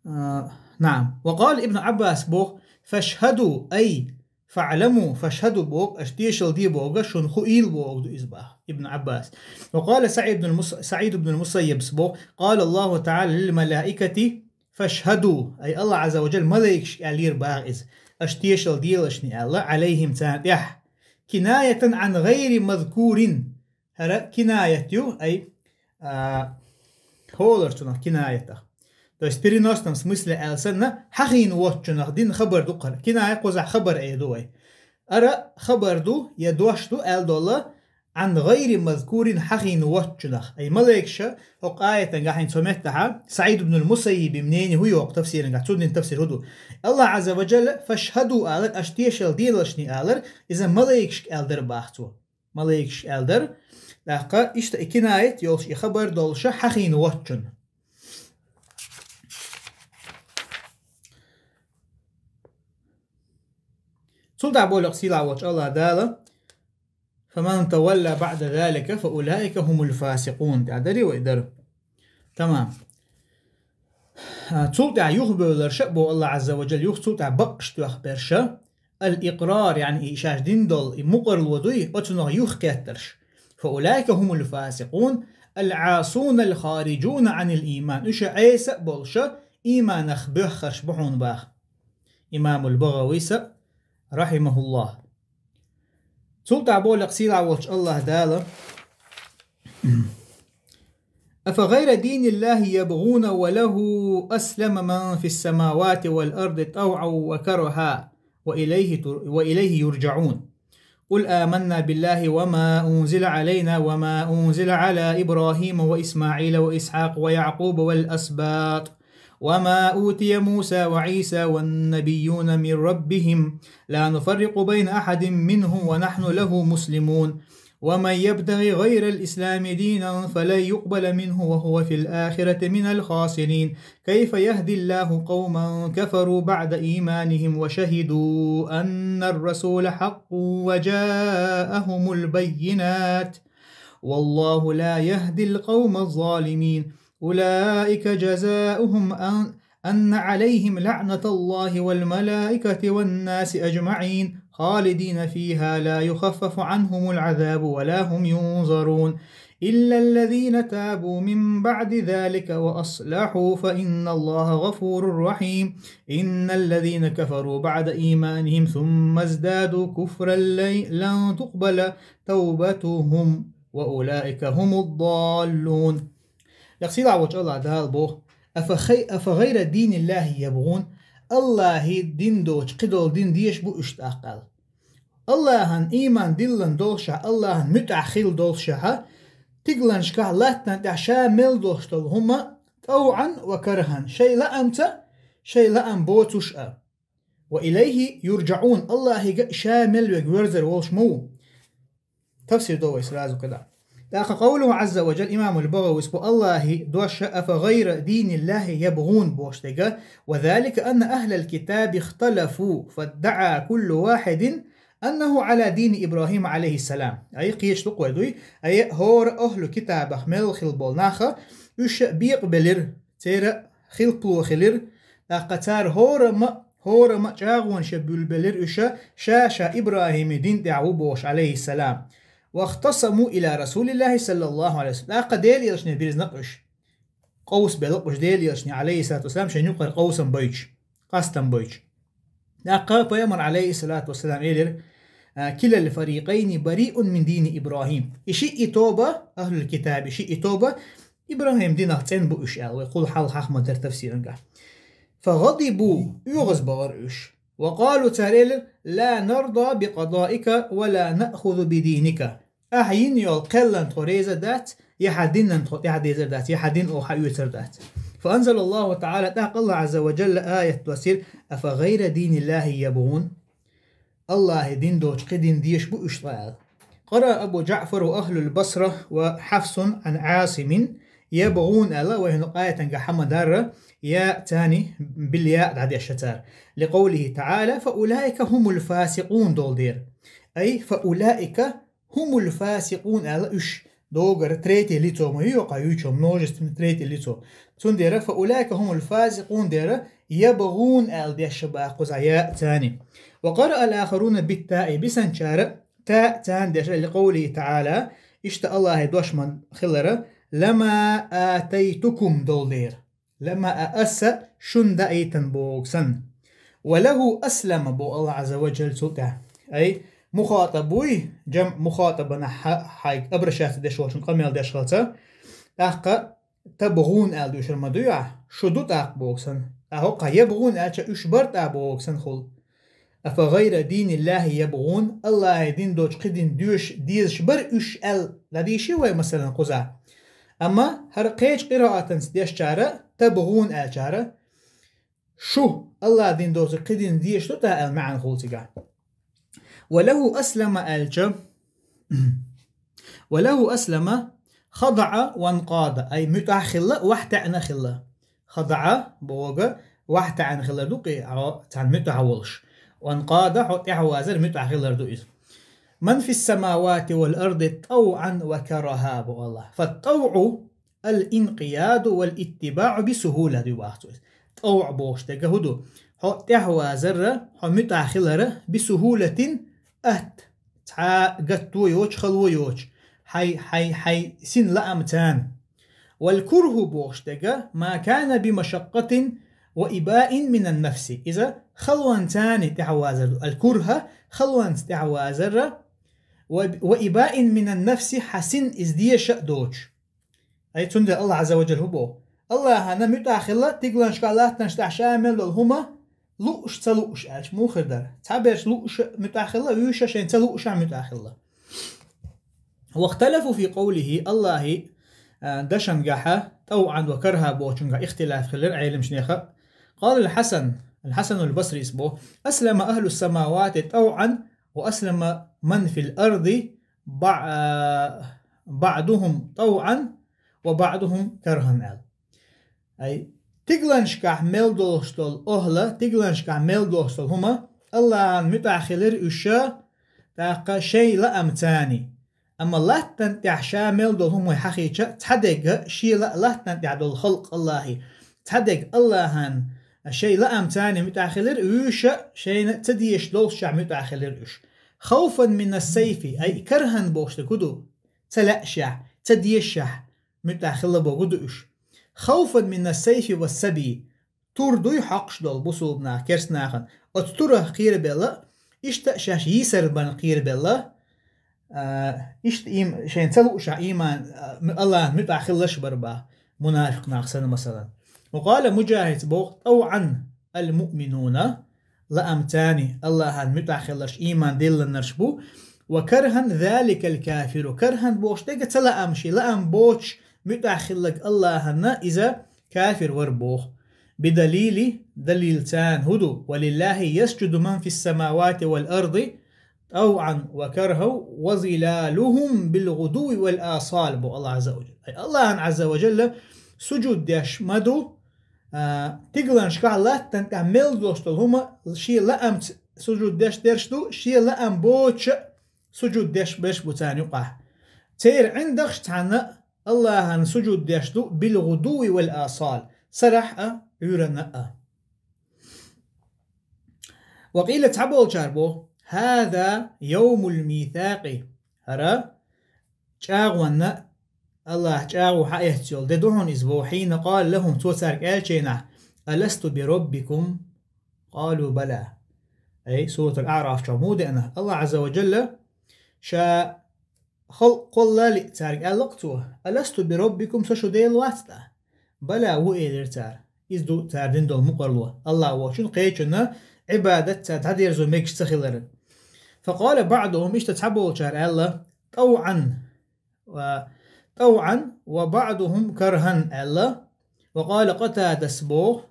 а, наам. Ва къала Ибн Ӏаббас боху, фашхаду, ай, фаъламу, фашхаду боху, аша тешал де боху, шуна хуийла боху ду иза баха, Ибн Ӏаббас. Ва къала Саъид ибн Мус-, Саъид ибн Мусаййибс боху, къала Аллаху Таала лил малаикати, фашхаду, ай, Аллах Азза ва Джалла малайкашка аьллера баха иза, аша тешал делашни аьлла, алейхим царна тӀехь. Кинаятан ан гайри мазкурин, хӀара кинаят ю, ай, а, хӀоларчунах кинаятах. То есть в переносном смысле аьлла санна, хьахийна воцчунах дина хабар ду кхара. Киная кхузахь хабар эр ду вай. Ара хабар ду, я дош ду, аьлла долла, ан гайри мазкурин хьахийна воцчунах. Ай малайкаша, хӀокху аятан гахьин цо меттахьа, Саъид ибн ал-Мусаййиби мнение хӀу йоккху тафсиран гахь, цу дин тафсир хӀу ду. Аллах Азза ва Джалла, фашхаду алар, аша тешал делашни алар, иза малайкашка аьлла дара баха цо. Малайкаш аьлла дара. ТӀаккха иштта и кинаят йолуш, и хабар долуша хьахийна воцчунна. Цул тӀаьхьа боху сийлахь волчу Аллах Дала: «Фаман тавалла баъда залика, фа улаика хумул фасикъун». ТӀаьхьа дарий вай дара? Тамам. А, цул тӀаьхьа юхабевлларша а боху Аллах Азза ва Джалла, юха цул тӀаьхьа бакъ тоьхна берша, ал-икърар, яъни и шаьш дина долу, и мукъарло дуй, оцунах юхакхеттарш. Фа улаика хумул фасикъун, ал-Ӏасуна ал-хариджуна Ӏанил ийман. Уьш Ӏеса а болуша, ийманах боьххарш бу хьуна баха. Имамул БагӀавис, рахьимахуллах. Цул тӀаьхьа боху сийлахь волчу Аллах Дала: «Афа гӀайра диниллахи ябгӀуна ва лаху аслама ман фис самавати вал арди тавъан ва карха, ва илайхи тур-, ва илайхи юрджаӀун. Къул аманна биллахи ва ма унзила Ӏалайна ва ма унзила Ӏала Ибрахима ва ИсмаӀила ва Исхьакъа ва ЯӀкъуба вал асбат». وما أوتي موسى وعيسى والنبيون من ربهم لا نفرق بين أحد منهم ونحن له مسلمون. ومن يبتغ غير الإسلام دينا فلن يقبل منه وهو في الآخرة من الخاسرين. كيف يهدي الله قوما كفروا بعد إيمانهم وشهدوا أن الرسول حق وجاءهم البينات. والله لا يهدي القوم الظالمين. أولئك جزاؤهم أن، أن عليهم لعنة الله والملائكة والناس أجمعين خالدين فيها لا يخفف عنهم العذاب ولا هم ينظرون. إلا الذين تابوا من بعد ذلك وأصلحوا فإن الله غفور رحيم. إن الذين كفروا بعد إيمانهم ثم ازدادوا كفرا لن، لن تقبل توبتهم وأولئك هم الضالون. Лакха сийлахь волчу Аллах Дала боху: «Афа хай-, афа гӀайра диниллахи ябгӀун?» Аллахьан дин доцу кхидолу дин дезаш бу уьш тӀаккха аьлла. Аллахьан ийман диллина долуш а, Аллахьан муьтӀахь хилла долуш а, тигаланашкахь, латтана тӀехь ша мел долуш долу хӀума, тавъан ва кархан, шайн лаамца, шайн лаам боцуш а. «Ва илайхи юрджаӀун», Аллахьига ша мел верг верзар волуш ма ву. Тафсир до вай сразу кхидӀа. ТӀаккха къовлуху Ӏазза ва Джалла имамул БагӀавис бо Аллахьан дош: «Афа гӀайра диниллахи ябгӀун» бохуш дерг, «ва залика анна ахлал китаби ихталафу, фаддаӀа куллу вахьидин аннаху Ӏала дини Ибрахим Ӏалайхиссалам». Ай, кхечу дукхой дуй, ай, хӀора ахлу китабах мел хилла болу наха, уьш а бекъабелира, церан хилпало хилира, тӀаккха цара хӀорамма, хӀорамма чӀагӀонаш буьллабелира уьш, ша-ша ИбрахӀиман дин тӀехь ву бохуш, Ӏалайхиссалам. «Вахтасаму иля Расулиллахи саллаллаху Ӏалайхи ва саллам». ТӀаккха Делан элчане бирзина-кх уьш. Къовсабелла-кх уьш Делан элчане, Ӏалайхиссалату вассалам, шайн юкъара къовсам бойтуш, къастам бойтуш. ТӀаккха пайхамар, Ӏалайхиссалату вассалам, элира: «А, килал фарикъайни бариъун мин дини ИбрахӀим». И шиъ и тоба, ахлул китаб, и шиъ и тоба, ИбрахӀиман динах цӀена бу уьш аьлла, вай кхул хьалха хьахмадар тафсирангахь. «ФагӀадибу», оьгӀазбахара уьш. «Ва къалу», цара элира: «Ла нарда би къадаика ва ла наъхузу би диника». Ахьа йина йолу кхеллан тхо реза дац, я хьан динан тхо тӀаьхьадезар дац, я хьан дин оха хьаоьцур дац. «Фа анзалаллаху таӀала», тӀаккха Аллах Ӏазза ва Джалла аят доссийра: «Афа гӀайра диниллахи ябгӀун?» Аллахьан дин доцу кхин дин дезаш бу уьш ткъа аьлла. «Къараа Абу ДжаӀфар ва ахлул Басра ва Хьафсун Ӏан Ӏасимин ябгӀун» аьлла, вай хӀинца аятангахь хьамадарра, я цани бил я дӀадешна цара. «Ликъовлихи таӀала: фа улаика хумул фасикъун» долу дера. Ай, «фа улаика хумул фасикъун» аьлла уьш. Догара третье лицо ма ю, йоккха юьйчо, множественное третье лицо. Цундела «фа улаика хумул фасикъун» дера, «ябгӀун» аьлла дешша баха кхузахь я цани. «Ва къараа ал-ахаруна бит-таи», бисанчара та цани дешра, «ликъовлихи таӀала», иштта Аллахьан дош ма хилара, «лама атайтукум» долу дера. «Лама а», аса шуна даийтан боху санна. «Ва лаху аслама», бо Аллах Ӏазза ва Джалла цул тӀаьхьа. Ай, мухатаб вуй, джам мухатабана хьа-, хьайга обращаться деш волчун къамел деш хилца. ТӀаккха «табгӀун» аьлла дуьйшур ма дуй ахь, шу ду тӀаккха боху санна. ТӀаккха хӀокху «ябгӀун» аьлча уьш бара тӀаккха боху санна хула. «Афа гӀайра диниллахи ябгӀун», Аллахьан дин доцу кхин дин доьш-, дезаш бара уьш аьлла, дӀадийши вай, масалан, кхузахь. Амма хӀара кхечу къираатанца дешчара «табгӀун» аьлчара, шу Аллахьан дин доцу кхин дин дезаш ду тӀаккха аьлла маьӀна хула цигахь. «Ва лаху аслама» аьлча, وله أسلم خضع وانقاد, ай муьтӀахь хилла, вахь таьӀна хилла. Хضع бохург вахь таьӀна хилар ду, кхин а цхьана муьтӀахь волуш. وانقاد, хьо тӀаьхьавазар, муьтӀахь хилар ду иза. من في السماوات والأرض طوعا وكرها, боху АллахӀа. فالطوع الانقياد والاتباع بسهولة ду боху цо иза. ТӀавӀ бохуш дерг хӀун ду? Хьо тӀаьхьавазарра, хьо муьтӀахь хилара, بسهولة, атта, цхьа гатто йоцуш, хало йоцуш, хьайн, хьайн, хьайн син лаамца. والكره бохуш дерг ما كان بمشقة وإباء من النفس. Иза халонца тӀаьхьавазар ду. الكره, халонца тӀаьхьавазарра, و, وإباء من النفس, хьан син иза деша а доцуш. Ай, цундела АллахӀа Ӏазза ва Джалла хӀун боху? АллахӀана муьтӀахь хилла, тигаланашкахь, латтанаш тӀехь ша мел долу хӀума лууш, ца лууш аьлча, муха хир дара? Цхьаберш лууш муьтӀахь хилла, вуьйш а шайн ца лууш а муьтӀахь хилла. واختلفوا في قوله, АллахӀан, а, дашан гахьа, طوعا وكرها бохучун гахь ихтилаф хилира Ӏеламчу нехан. قال الحسن, الحسن البصري боху: أسلم أهل السماوات طوعا وأسلم من في الأرض بع-, а, بعضهم طوعا وبعضهم كرها аьлла. Ай, тигаланашкахь мел долуш долу охӀла, тигаланашкахь мел долуш долу хӀума, АллахӀан муьтӀахь хилира уьш, тӀаккха шайн лаамца. Амма латтана тӀехь ша мел долу хӀума хьахийча, цхьадерг шен ла-, латтана тӀехь долу халкъ АллахӀан, цхьадерг АллахӀан шайн лаамца муьтӀахь хилира, вуьйш а шайна ца дезаш доллушехь муьтӀахь хилира уьш. خوفا من السيف, ай, كرها бохуш дерг хӀун ду? Ца лаьашехь, ца дезашехь муьтӀахь хилла бохург ду уьш. خوفا من السيف والسبي, тур дуй хьокхуш долу бусулба нах, керста нахана. Оцу турах кхерабелла, иштта а шаьш йийсаран кхерабелла, а, иштта им-, шайн ца луушехь ийман, а, АллахӀан муьтӀахь хилалаш бара боху, мунафикъ нах санна, масалан. وقال مجاهد боху: طوعا المؤمنون, лаамца, АллахӀан муьтӀахь хиларш ийман диллинарш бу, وكرها ذلك الكافر, كرها бохуш дерг ца лаам, шен лаам боцуш муьтӀахь хилларг АллахӀана иза кафир вара боху. بدليل, далилца хӀун ду? ولله يسجد من في السماوات والأرض طوعا وكرها وظلالهم بالغدو والآصال боху АллахӀа Ӏазза ва Джалла. Ай, АллахӀана Ӏазза ва Джалла сужуд деш ма ду, а, тигаланашкахь, латтана тӀехь мел долуш долу хӀума шен лаамца сужуд деш дерш ду, шен лаам боцуш а сужуд деш берш бу царна юкъахь. Церан ӀиндагӀаш цхьаьна АллахӀана сужуд деш ду بالغدو والآصال, сарахь а, Ӏуьйранна а. وقيل, цхьаболчара боху: هذا يوم الميثاق, хӀара чӀагӀонна, АллахӀа чӀагӀо хьаэцна йолу де ду хьуна иза боху, حين قال لهم, цо цаьрга аьллачу хенахь: ألست بربكم؟ قالوا بلى. Ай, Суратул АӀраф чохь муха деана, АллахӀа Ӏазза ва Джалла ша халкъ кхоллале а цаьрга аьлла-кх цо: ألست بربكم, со шун Дела вац тӀаккха? Бала, ву, элира цара. Иза ду цара дина долу мукъарло, АллахӀ воцчунна, кхечунна Ӏибадат цара дӀадерзо мегаш ца хилар. فقال بعضهم, иштта цхьаболчара аьлла: طوعا, ва طوعا وبعضهم كرها аьлла. وقال قتادة боху: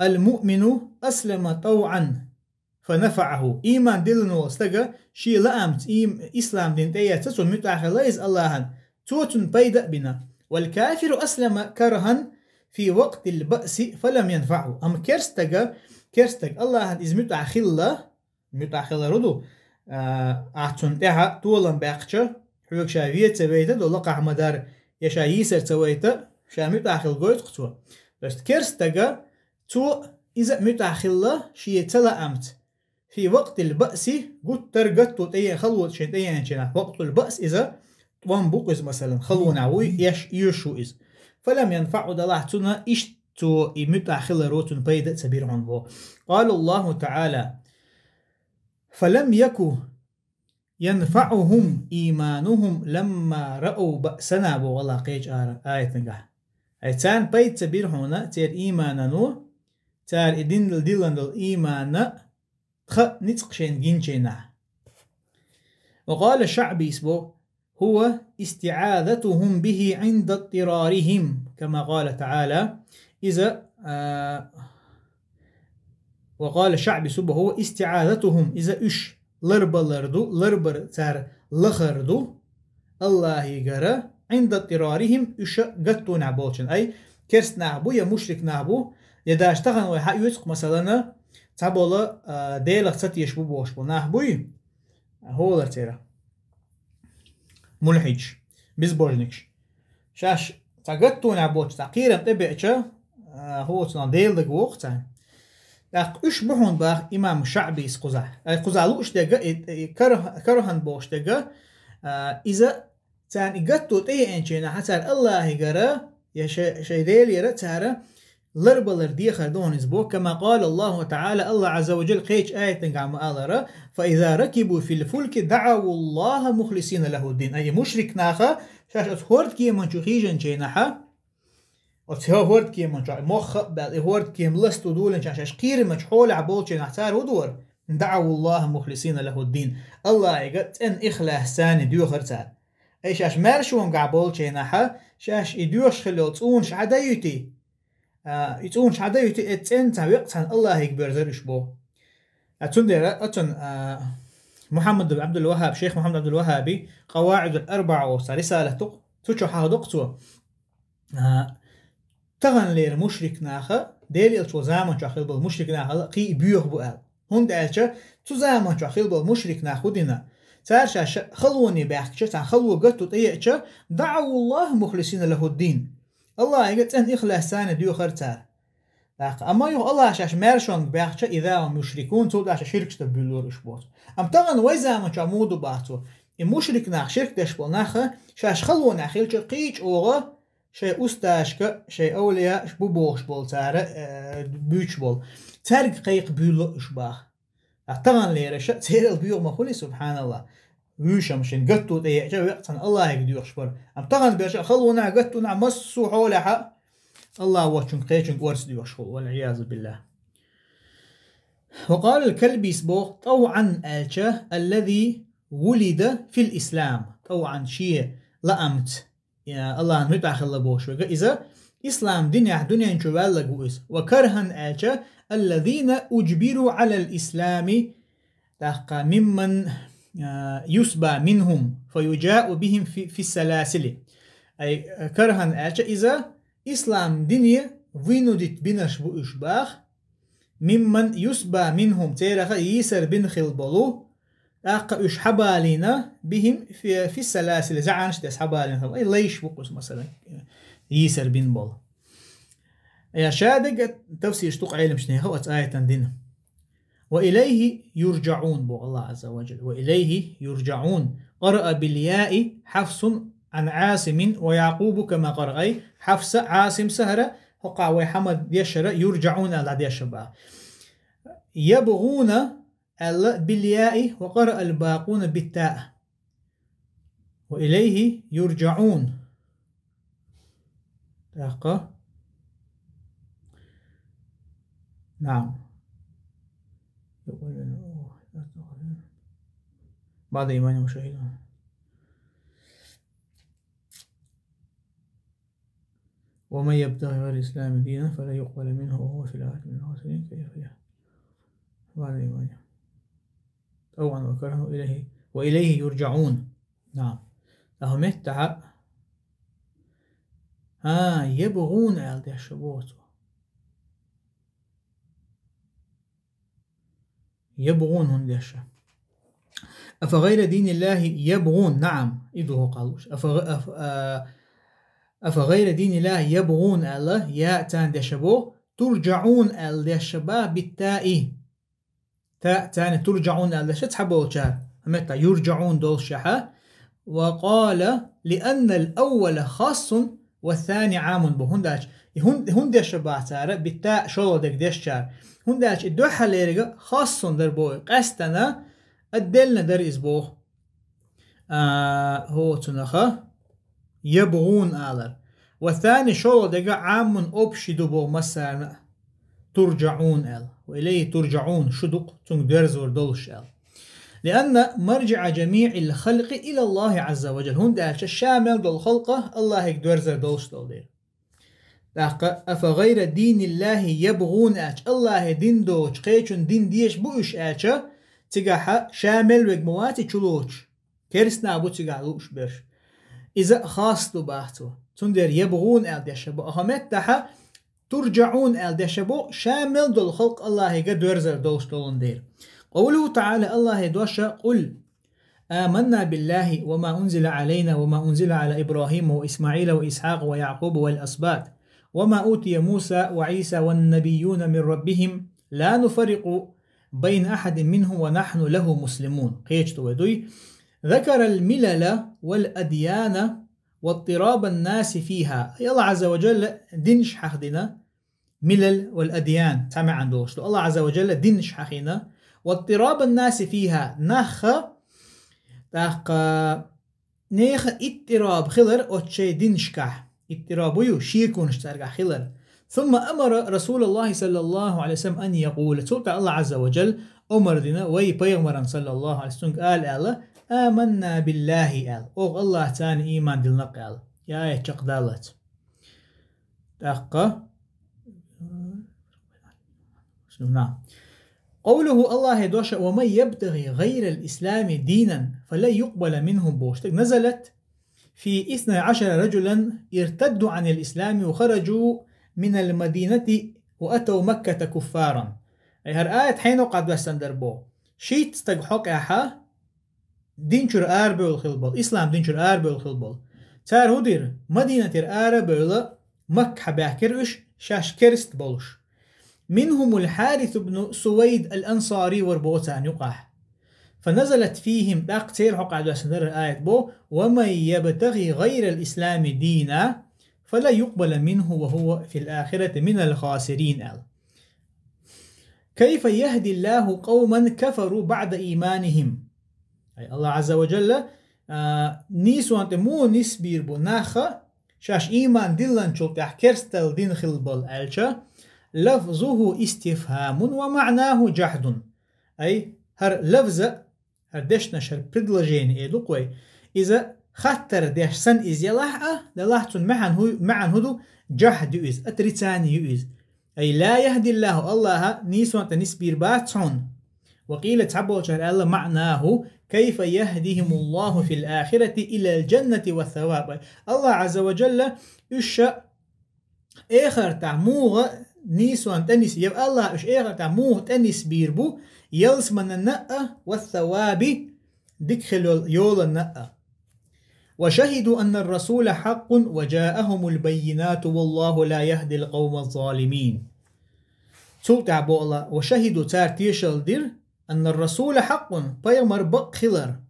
المؤمن أسلم طوعا فنفعه. Ийман диллина волу стага шен лаамца, ийм-, ислам дин тӀеэцна, цо муьтӀахь хилла иза АллахӀана, цо цунна пайда а бина. والكافر أسلم كرها في وقت البأس فلم ينفعه. Амма керстага, керстага АллахӀана иза муьтӀахь хилла, муьтӀахь хилар хӀун ду, а, ахь цунна тӀехь толам баьккхича, хьоьга ша вен ца вайта, до лакхахь ма-дарра, я ша йийсар ца вайта, ша муьтӀахь хилла гойту-кх цо. То есть керстага цо иза а муьтӀахь хилла шен ца лаамца. في وقت البأس, гуттар а гатто тӀеен, хало шен тӀееанчу хенахь, وقت البأس иза тӀом бу-кх иза, масалан, халонехь вуй, эш, оьшуш ву иза. فلم ينفعه, делахь цунна иштта цо и муьтӀахь хиларо цунна пайда а ца бира хьуна боху. قال الله تعالى: فلم يك ينفعهم إيمانهم لما رأوا بأسنا боху АллахӀа кхечу ара-, аятангахь. Ай, царна пайда ца бира хьуна церан ийманано, цара и дин-, диллина долу ийман тхан ницкъ шайна гинчийнахь. وقال الشعبي боху: هو استعاذتهم به عند اضطرارهم، كما قال تعالى. Иза, а, وقال الشعبي боху: هو استعاذتهم, иза уьш ларбалар ду, ларбар цара лахар ду, Аллахьигара, عند اضطرارهم, уьш гаттонехь болчун. Ай, керст нах бу, я мушрик нах бу, я даже тахана вай хьаоьцу-кх, масалана, цхьаболу, а, Делах ца тешаш бу бохуш болу нах буй? ХӀолара церан. Мулхьидаш, безбожникаш. Шаьш цхьа гаттонехь болчу цхьа кхерам тӀебеача, а, хӀоцунах Делан даг воккху царна. ТӀаккха уьш бу хьуна баха имам ШаӀбис кхузахь. Ай, кхузахь лууш дерг, и, и карах-, карахӀан бохуш дерг, а, иза царна и гатто тӀееанчийнахьа цара Аллахьигара, я шай-, шайн Делера цара ларбалар дехар ду хьуна иза боху, كما قال الله تعالى, Аллахь Ӏазза ва Джалла кхечу аятангахь ма-аллара: فإذا ركبوا في الفلك دعوا الله مخلصين له الدين. Ай, и мушрик наха шаьш оцу хӀордкеман чу хьийжанчийнахьа, оцу хӀордкеман чохь мохха а баьлла, и хӀордкема ласто долийначохь шаьш кхерамечу хьолехь болчийнахь цара хӀун дора? دعوا الله مخلصين له الدين. Аллахьига цӀена ихлас царна доьхура цара. Ай, шаьш маьршонгахь болчийнахьа, шаьш и доьхуш хилла йолу цӀунаш хьа дан юьтий? А, и цӀунаш хьа дан юьтий, и цӀена цхьа веккъа цхьана Аллахьига боьрзура уьш боху. А, цундела оцун, а, Мухьаммад ибн Ӏабдул-ВаххӀаб, шайх Мухьаммад Ӏабдул-ВаххӀаби, КъаваӀидул-Арбаъа олуш цхьа рисалат ду-кх, цу чохь хьахадо-кх цо. А, таханлера мушрик наха, Делан Элчан заман чохь хилла болу мушрик нахала кхин а боьха бу аьлла. ХӀунда аьлча цу заман чохь хилла болу мушрик нах хӀун дина? Цара шаьш халоне баьхкича, царна хало гатто тӀееача, دعوا الله مخلصين له الدين. Аллахьига цӀена ихлас царна доьхура цара. ТӀаккха, амма юха Аллахь шаьш маьршонга баьхча, إذا هم يشركون, цул тӀаьхьа ширкаш дан буьллура уьш боху. Амма тахана вай заман чохь муха ду боху цо? И мушрик нах, ширк деш болу наха, шаьш халонехь хилча кхин а чӀогӀа шайн устазашка, шайн авлияаш бу бохуш болу цара, э, буьйцуш болу. Цаьрга кхайкха буьйлу уьш боху. Ткъа таханлера ша церал боьха ма хуьлий, субханаллахӀ. Вуьйш-м шен гатто тӀееача, веккъа цхьана Аллахьига доьхуш бара. Амма тахана берш а халонехь, гаттонехь, массо а хьолехь а Аллахь воцчуьнга кхечуьнга орца доьхуш хуьлу, والعياذ بالله. وقال الكلبيس боху, طوعا аьлча, الذي ولد في الإسلام. طوعا шен лаамца, я Аллахьан муьтӀахь хилла бохуш верг иза, ислам динехь дуьнен чу ваьлларг ву иза. وكرها аьлча, الذين أجبروا على الإسلام, тӀаккха ممن, а, يسبى منهم فيجاء بهم في, في السلاسل. Ай, кархан аьлча, иза ислам дине вынудить бинарш бу уьш боху. ممن يسبى منهم, цераха йийсар бина хилла болу, тӀаккха уьш хьабалийна, بهم في, في السلاسل, зӀанаш деш хьабалийна хилла. Ай, лайш бу-кх уьш, масалан, йийсар бина болу. Я ша дерг тафсираш ду-кх Ӏеламчу нехан оцу аятан дина. وإليه يرجعون боху Аллахь Ӏазза ва Джалла. وإليه يرجعون. قرأ بالياء حفص عن عاصم ويعقوب كما قرأ. Ай, Хьафса, Ӏасим сахара, хӀокхахь вай хьама дешара, يرجعون аьлла дешар боху. يبغون аьлла بالياء وقرأ الباقون بالتاء. وإليه يرجعون. ТӀаккха. نعم. بعد إيمانهم وشهدوا. ومن يبتغ غير الإسلام دينا فلن يقبل منه وهو في الآخرة من الخاسرين. كيف يهدي بعد إيمانهم طوعا وكرها إليه، وإليه يرجعون. نعم. ТӀаккха меттахьа, а, يبغون аьлла дешар боху цо. يبغون хӀунда дешар. أفغير دين الله يبغون. نعم. И ду хӀокхахь лууш. أفغ-, أف-, а, أفغير دين الله يبغون аьлла, я царна дешар боху, ترجعون аьлла дешар боху بالتاء. Та царна ترجعون аьлла дешар цхьаболчара. Меттахь يرجعون долуш шаьхьа. وقال لأن الأول خاص والثاني عام боху. ХӀунда аьлча, и хӀун-, хӀунда дешар боху цара, بالتاء шолгӀа дерг дешчара. ХӀунда аьлча и дуьххьарлериг خاص дара боху, къаьстина отдельно дара иза боху. А, хӀоцунаха يبغون алар. والثاني шолгӀа дерг عام общий ду боху массарна а. ترجعون аьлла. وإليه ترجعون, шу ду-кх цунга доьрзор долуш аьлла. لأن مرجع جميع الخلق إلى الله عز وجل. ХӀунда аьлча ша мел долу халкъ Аллахьига доьрзар долуш долу дела. ТӀаккха أفغير دين الله يبغون аьлча, Аллахьан дин доцуш, кхечун дин дезаш бу уьш аьлча, цигахьа ша мел верг ма вац и чулоцуш. Керстанаш бу цигахь лууш берш. Иза хас ду баха цо. Цундела يبغون аьлла дешаш ба. Оха меттахьа ترجعون аьлла дешаш ба, ша мел долу халкъ Аллахьига доьрзар долуш долун дела. قوله تعالى, Аллахьа дош: قل آمنا بالله وما أنزل علينا وما أنزل على إبراهيم وإسماعيل وإسحاق ويعقوب والأسباط وما أوتي موسى وعيسى والنبيون من ربهم لا نفرق بين أحد منهم ونحن له مسلمون. Кхечу вай дуй. ذكر الملل والأديان واضطراب الناس فيها. Аллахь Ӏазза ва Джалла динаш хьахдина, милал вал адьян, цхьа маьӀна долуш ду. Аллахь Ӏазза ва Джалла динаш хьахийна, واضطراب الناس فيها, наха, тӀаккха нехан иттираб хилар оцу шайн динашкахь. Иттираб ю, шеконаш цаьргахь хилар. ثم أمر رسول الله صلى الله عليه وسلم أن يقول. Цул тӀаьхьа Аллахь Ӏазза ва Джалла омар дина вай пайхамарна, саллаллаху Ӏалайхи ва саллам, цуьнга ала аьлла: آمنا بالله аьлла. Оха Аллахьца ийман диллина аьлла. Я аят чекхдаллалц. ТӀаккха. Нагахь. قوله, Аллахьа дош: ومن يبتغ غير الإسلام دينا فلن يقبل منه бохуш дерг نزلت في اثني عشر رجلا ارتدوا عن الإسلام وخرجوا من المدينة وأتوا مكة كفارا. Ай, хӀара аят хьенан хьокъехь доссина дара боху. Шийтта стаг хьокъехьа дин чуьра арабевлла хилла болу, ислам дин чуьра арабевлла хилла болу. Цара хӀун дира? Мадинатера ара а бевлла, Маккахь баьхкира уьш, шаьш керста болуш. منهم الحارث بن سويد الأنصاري вара боху царна юкъахь. فنزلت فيهم, тӀаккха церан хьокъехь доссина дара аят боху: ومن يبتغ غير الإسلام دينا فلن يقبل منه وهو في الآخرة من الخاسرين аьлла. كيف يهدي الله قوما كفروا بعد إيمانهم. Ай, Аллахь Ӏазза ва Джалла, а, нийсонна тӀе муха нисбийр бу наха, шаьш ийман диллинчул тӀаьхьа керстал дина хилла болу аьлча, لفظه استفهام ومعناه جحد. Ай, хӀара лафза, хӀара дешнаш, хӀара предложение эр ду-кх вай. Иза хаттар деш санна иза ялахь а, делахь цуьнан маьӀна хӀу-, маьӀна хӀун ду? Джахьд ю иза, отрицание ю иза. أي لا يهدي الله, Аллахьа нийсонна тӀе нисбийр бац хьуна. وقيل, цхьаболчара аьлла, معناه كيف يهديهم الله في الآخرة إلى الجنة والثواب. Аллахь Ӏазза ва Джалла уьш ша эхартахь муха нийсонна тӀе нис-, я Аллахьа уьш эхартахь муха тӀе нисбийр бу, ялсаманна а, والثواب, дика хила йолу йоланна а. وشهدوا أن الرسول حق وجاءهم البينات والله لا يهدي القوم الظالمين. Цул тӀаьхьа боху Аллахьа: وشهدوا, цара тешалла дира, أن الرسول حق, пайхамар бакъ хилар.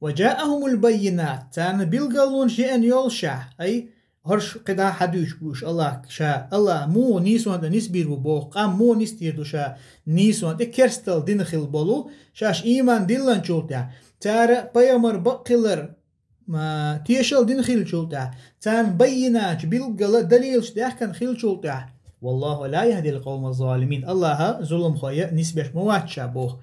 وجاءهم البينات, царна билгалонаш еана йолушехь, ай, хӀорш кхидӀа хьадуьйцуш бу уьш Аллахь, ша, Аллахьа муха нийсонна тӀе нисбийр бу боху, къам муха нисдийр ду ша нийсонна тӀе, керстал дина хилла болу, шаьш ийман диллинчул тӀаьхьа, цара пайхамар бакъ хилар, ма, тешалла дина хиллачул тӀаьхьа, царна баййинаташ, билггала далилаш даьхкина хиллачул тӀаьхьа. والله لا يهدي القوم الظالمين. Аллахьа зуламхой нисбеш ма вац ша боху.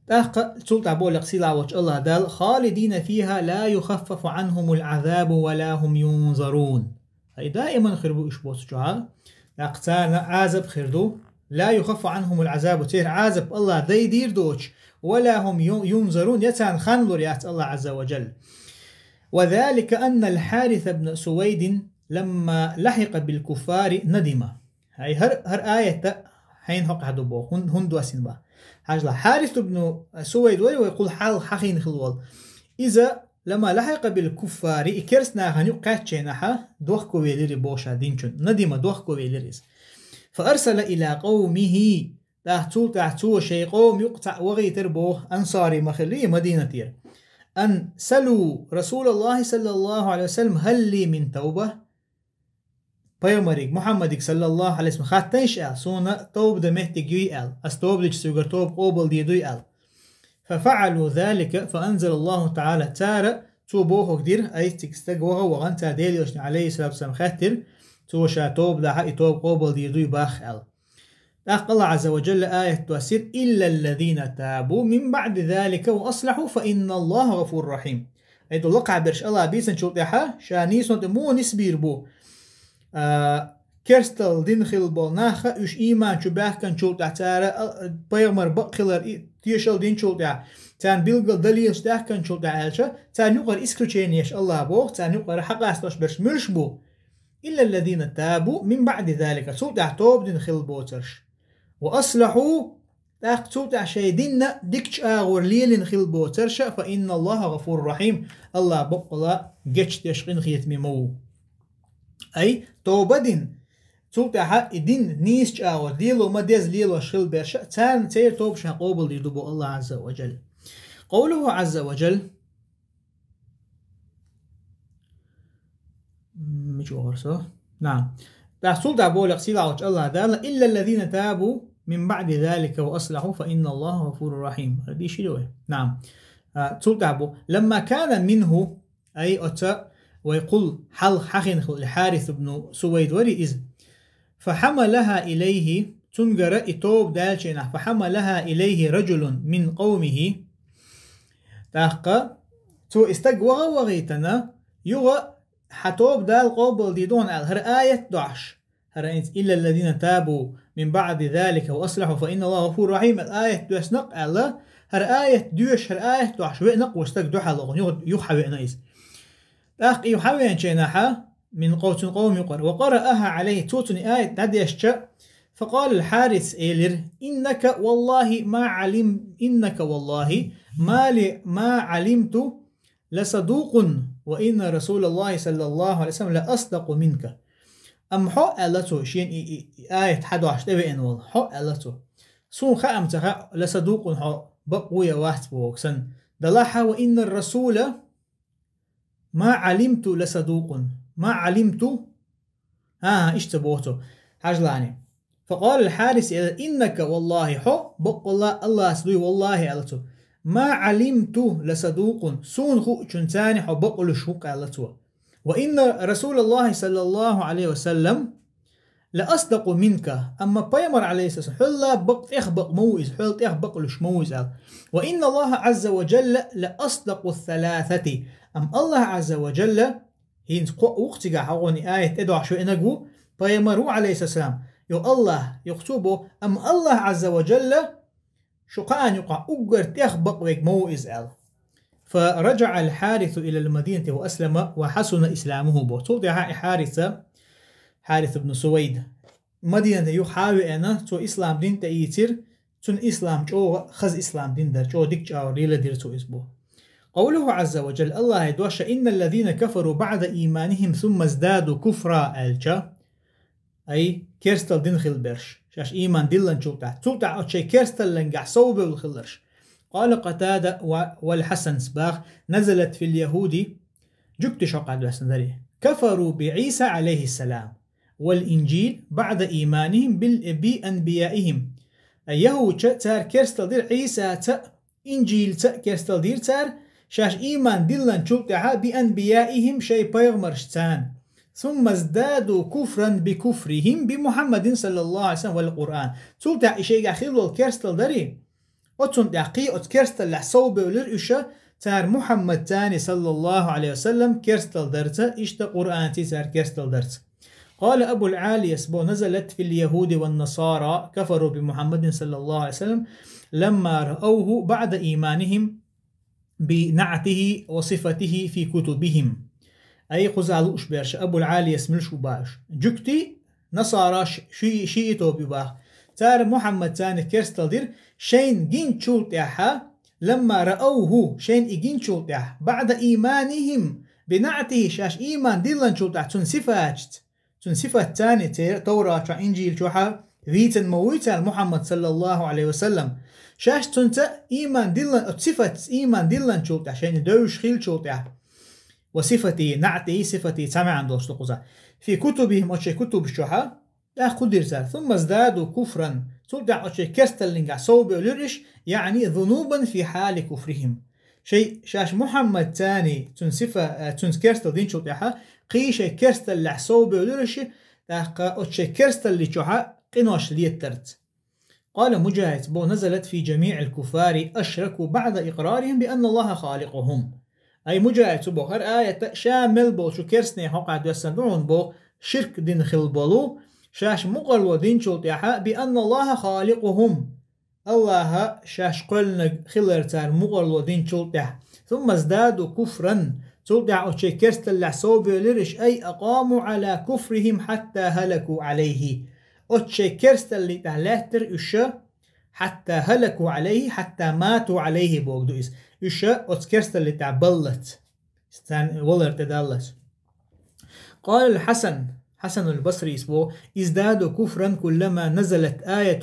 ТӀаккха цул тӀаьхьа боху лекха сийлахь волчу Аллахь Дала: خالدين فيها لا يخفف عنهم العذاب ولا هم ينظرون. Ай, даиман хир бу уьш боху цу чохь. ТӀаккха царна Ӏазап хир ду. لا يخفف عنهم العذاب, церан Ӏазап Аллахьа дайдийр доцуш. ولا هم ين-, ينظرون, я царна хан лур яц Аллахь Ӏазза ва Джалла. وذلك أن الحارث بن سويد لما لحق بالكفار ندم. Ай, хӀара, хӀара аят хьенан хьокъехь ду боху, хӀун-, хӀунда доссина боху. Хьажал, Хьарис ибн Сувайд вара вай кхул хьалха хьахийна хилла волу. Иза لما لحق بالكفار, и керста нахана юкъа кхаьчча хенахь, дохковелира боху ша динчун. ندم, дохковелира иза. فأرسل إلى قومه, тӀаккха цул тӀаьхьа цо шайн къоман юкъа цхьаъ вахийтира боху, ансари ма хилла Мадинатера. أن سلوا رسول الله صلى الله عليه وسلم هل لي من توبة؟ Пайхамариг, Мухьаммадиг, саллаллаху Ӏалайхи ва саллам, хаттайша аьлла, суна тоба дан меттиг юй аьлла, ас тоба дича соьгара тоба къобалдийр дуй аьлла. ففعلوا ذلك فأنزل الله تعالى, цара цо бохург дира, ай, цига стаг ваха а вахана, цара Делан Элчане, Ӏалайхиссалату вассалам, хаьттира, цо ша тоба дахьа, и тоба къобалдийр дуй боху аьлла. ТӀаккха Аллахь Ӏазза ва Джалла аят доссийра: إلا الذين تابوا من بعد ذلك وأصلحوا فإن الله غفور رحيم. Ай, ду лакхахь берш Аллахь бийцинчул тӀаьхьа, ша нийсонна тӀе муха нисбийр бу, а, керстал дина хилла болу нах а, уьш ийман чу баьхкинчул тӀаьхьа цара, а, пайхамар бакъ хилар и-, тешал динчул тӀаьхьа, царна билггал далилаш даьхкинчул тӀаьхьа аьлча, царна юкъара исключениеш Аллаха боху, царна юкъара хьакъастош берш муьлш бу? Илла ллазина табу мин баъди залика, цул тӀаьхьа тоба дина хилла боцурш. Ва аслахьу, тӀаккха цул тӀаьхьа шайн динна дикачу агӀор лелина хилла боцурш, фа инна Аллаха гӀафур рахьим, Аллах баккъала гечдеш къинхетаме ма ву. Ай, тоба дина, цул тӀаьхьа и дин нийсачу агӀор лело ма деза лелош хилла берш, царна церан тоба ша къобалдийр ду боху Аллах Азза ва Джалла. Къовлуху Азза ва Джалла, М, мича вахара со? Нагахь. ТӀаккха цул тӀаьхьа боху сийлахьчу Аллах Дала: «Илла ллазина табу мин баъди залика ва аслахьу, фа инна Аллаха гӀафурур рахьим». Хьадийшира вай? Нагахь. А, цул тӀаьхьа бу: «Ламма кана минху», ай, оцу вай кхул хьалха хьахийна хилла Хьарис ибн Сувайд вари иза. «Фа хьамалаха илайхи», цуьнгара и тоба даьллачийнахь, «фа хьамалаха илайхи раджулун мин къавмихи». ТӀаккха цо и стаг ваха а вахийтина, юха хьан тоба Дала къобалдийр ду хьуна аьлла, хӀара аят дохьуш. ХӀара хӀинца: «Илла ллазина табу мин баъди залика ва аслахьу, фа инна Аллаха гӀафурур рахьим», аьлла аят доьссина-кх аьлла, хӀара аят доьшуш, хӀара аят дохьуш веана-кх ву стаг дуьхьал вахана, юха, юха хьан веана иза. ТӀаккха и хьан веанчийнахьа, мин къов-, цуьнан къовми юкъара. «Ва къарааха Ӏалайхи», цо цунна и аят дӀадешча, «фа къала Хьарис», элира: «Иннака валлахи ма Ӏалим-, иннака валлахи ма ли-, ма Ӏалимту ласадукъун, ва инна Расулаллахи саллаллаху Ӏалайхи ва саллам лаасдакъу минка». Амма хьо, аьлла цо, шена и, и, и аят хьан дохьуш тӀевеана волу, хьо, аьлла цо, суна хаа ма ца хаьа, ласадукъун, хьо бакъ ву я вац бохург санна. Делахь а, ва инна Расула ма Ӏалимту ласадукъун. Ма Ӏалимту. ХӀан-хӀа, иштта боху цо. Хьажалахь. Фа къала Хьарис, элира: «Иннака валлахи», хьо, баккъалла Аллаца дуй, валлахи, аьлла цо, «ма Ӏалимту ласадукъун», суна хуучунцани хьо бакъ луьш ву-кх, аьлла цо. «Ва инна Расулаллахи саллаллаху Ӏалайхи ва саллам лаасдакъу минка», амма пайхамар, Ӏалайхиссалам, хьоьлла бакъ, тӀех бакъ ма ву иза, хьоьлла тӀех бакъ луьш ма ву иза аьлла. «Ва инна Аллаха Ӏазза ва Джалла лаасдакъу ссаласати», амма Аллах Ӏазза ва Джалла, хӀинца кхоъ ву-кх цигахь хьо гӀо и аят тӀедохьуш веанарг ву, пайхамар ву, Ӏалайхиссалам, йо Аллах, йо цо бо, амма Аллах Ӏазза ва Джалла, шу кхаанна юкъахь уггар тӀех бакъ верг ма ву иза аьлла. «Фа раджаӀа ал-Хьарису илал-Мадинати ва аслама ва хьасуна исламуху», бо. Цул тӀаьхьа и Хьариса, Хьарис ибн Сувайд, Мадинате юха хьан а веана, цо ислам дин тӀеийцира, цуьнан ислам чӀогӀа хаза ислам дин дара, чӀогӀа дика чӀагӀо леладира цо иза бо. Къовлуху Ӏазза ва Джалла, Аллахьа дош: «Инналлазина кафару баъда ийманихим сумма здаду куфра», аьлча, ай, керстал дина хилла берш, шаьш ийман диллинчул тӀаьхьа, цул тӀаьхьа оцу шайн керсталлингахь совбевлла хилларш. Къала Къатада ва, вал Хьасанс баха: «Назалат фил яхуди», жуьгтиш хьокъехь доьссина дарий. «Кафару би Ӏийса, Ӏалайхиссалам, вал инжил баъда ийманихим бил, би анбияихим». Ай, яхӀудча цара керстал дира Ӏийсаца, инжилца керстал дира цара, шаьш ийман диллинчул тӀаьхьа, би анбияихим, шайн пайхамаршца. Сумма здаду куфран би куфрихим би Мухьаммадин саллаллаху Ӏалайхи ва саллам вал Къуръан. Цул тӀаьхьа и шайгахь хилла волу керстал дарий, оцунна тӀаьхьа кхин оцу керсталлехь совбевлира уьш, цара Мухьаммадцани саллаллаху Ӏалайхи ва саллам керстал дарца, иштта Къуръанций цара керстал дарца. Къала Абул Ӏалияс бо: «Назалат фил яхуди ван насара кафару би Мухьаммадин саллаллаху Ӏалайхи ва саллам, ламма раавху баъда ийманихим би наътихи ва сифатихи фи кутубихим». Ай, кхузахь лууш берш Абул Ӏалияс муьлш бу баьш. Жуьгтий, насараш, ши-, шиъ тоба ю баха. Цара Мухьаммадцани керстал дира, шайна гинчул тӀаьхьа, ламма раавху, шайна и гинчул тӀаьхьа, баъда ийманихим би наътихи, шаьш ийман диллинчул тӀаьхьа цуьнан сифаташца. Цуьнан сифатцани церан Таврат чохь, Инжил чохь а вийцина ма вуй цара Мухьаммад саллаллаху Ӏалайхи ва саллам. Шаьш цуьнца ийман диллан, оцу сифатца ийман диллинчул тӀаьхьа, шайна девзаш хиллачул тӀаьхьа. Ва сифатихи, наътихи, сифатихи цхьа маьӀна долуш ду кхузахь. Фи кутубихим, оцу шайн кутубаш чохь а, тӀаккха хӀун дира цара? Сумма здаду куфран. Цул тӀаьхьа оцу шайн керсталлингахь совбевлира уьш, яъни зунубан фи хьали куфрихим. Шайн, шаьш Мухьаммадцани, цуьнан сифа, э, цуьнца керстал динчул тӀаьхьа, кхин шайн керсталлехь совбевлира уьш, тӀаккха оцу шайн керсталли чохь а къинош летарца. Къала Муджахьидс бо: «Назалат фи жамиъил куффари ашраку баъда икърарихим би анна Аллаха халикъухум». Ай, Муджахьидс бо, хӀара аят ша мел болчу керстанийн хьокъехь доьссина ду хьуна бо, ширк дина хилла болу, шаьш мукъарло динчул тӀехьа, بأن الله خالقهم, Аллахьа шаьш кхоьллинарг хилар цар мукъарло динчул тӀехьа. ثم ازدادوا كفرا, цул тӀехьа оцу шайн керсталлехь совбевлира уьш, أي أقاموا على كفرهم حتى هلكوا عليه. Оцу шайн керсталлин тӀехь лаьттира уьш, حتى هلكوا عليه، حتى ماتوا عليه бохург ду иза. Уьш оцу керсталлин тӀехь баллалц, царна валар тӀедаллалц. قال الحسن, Хьасанул Басрис боху: ازدادوا كفرا كلما نزلت آية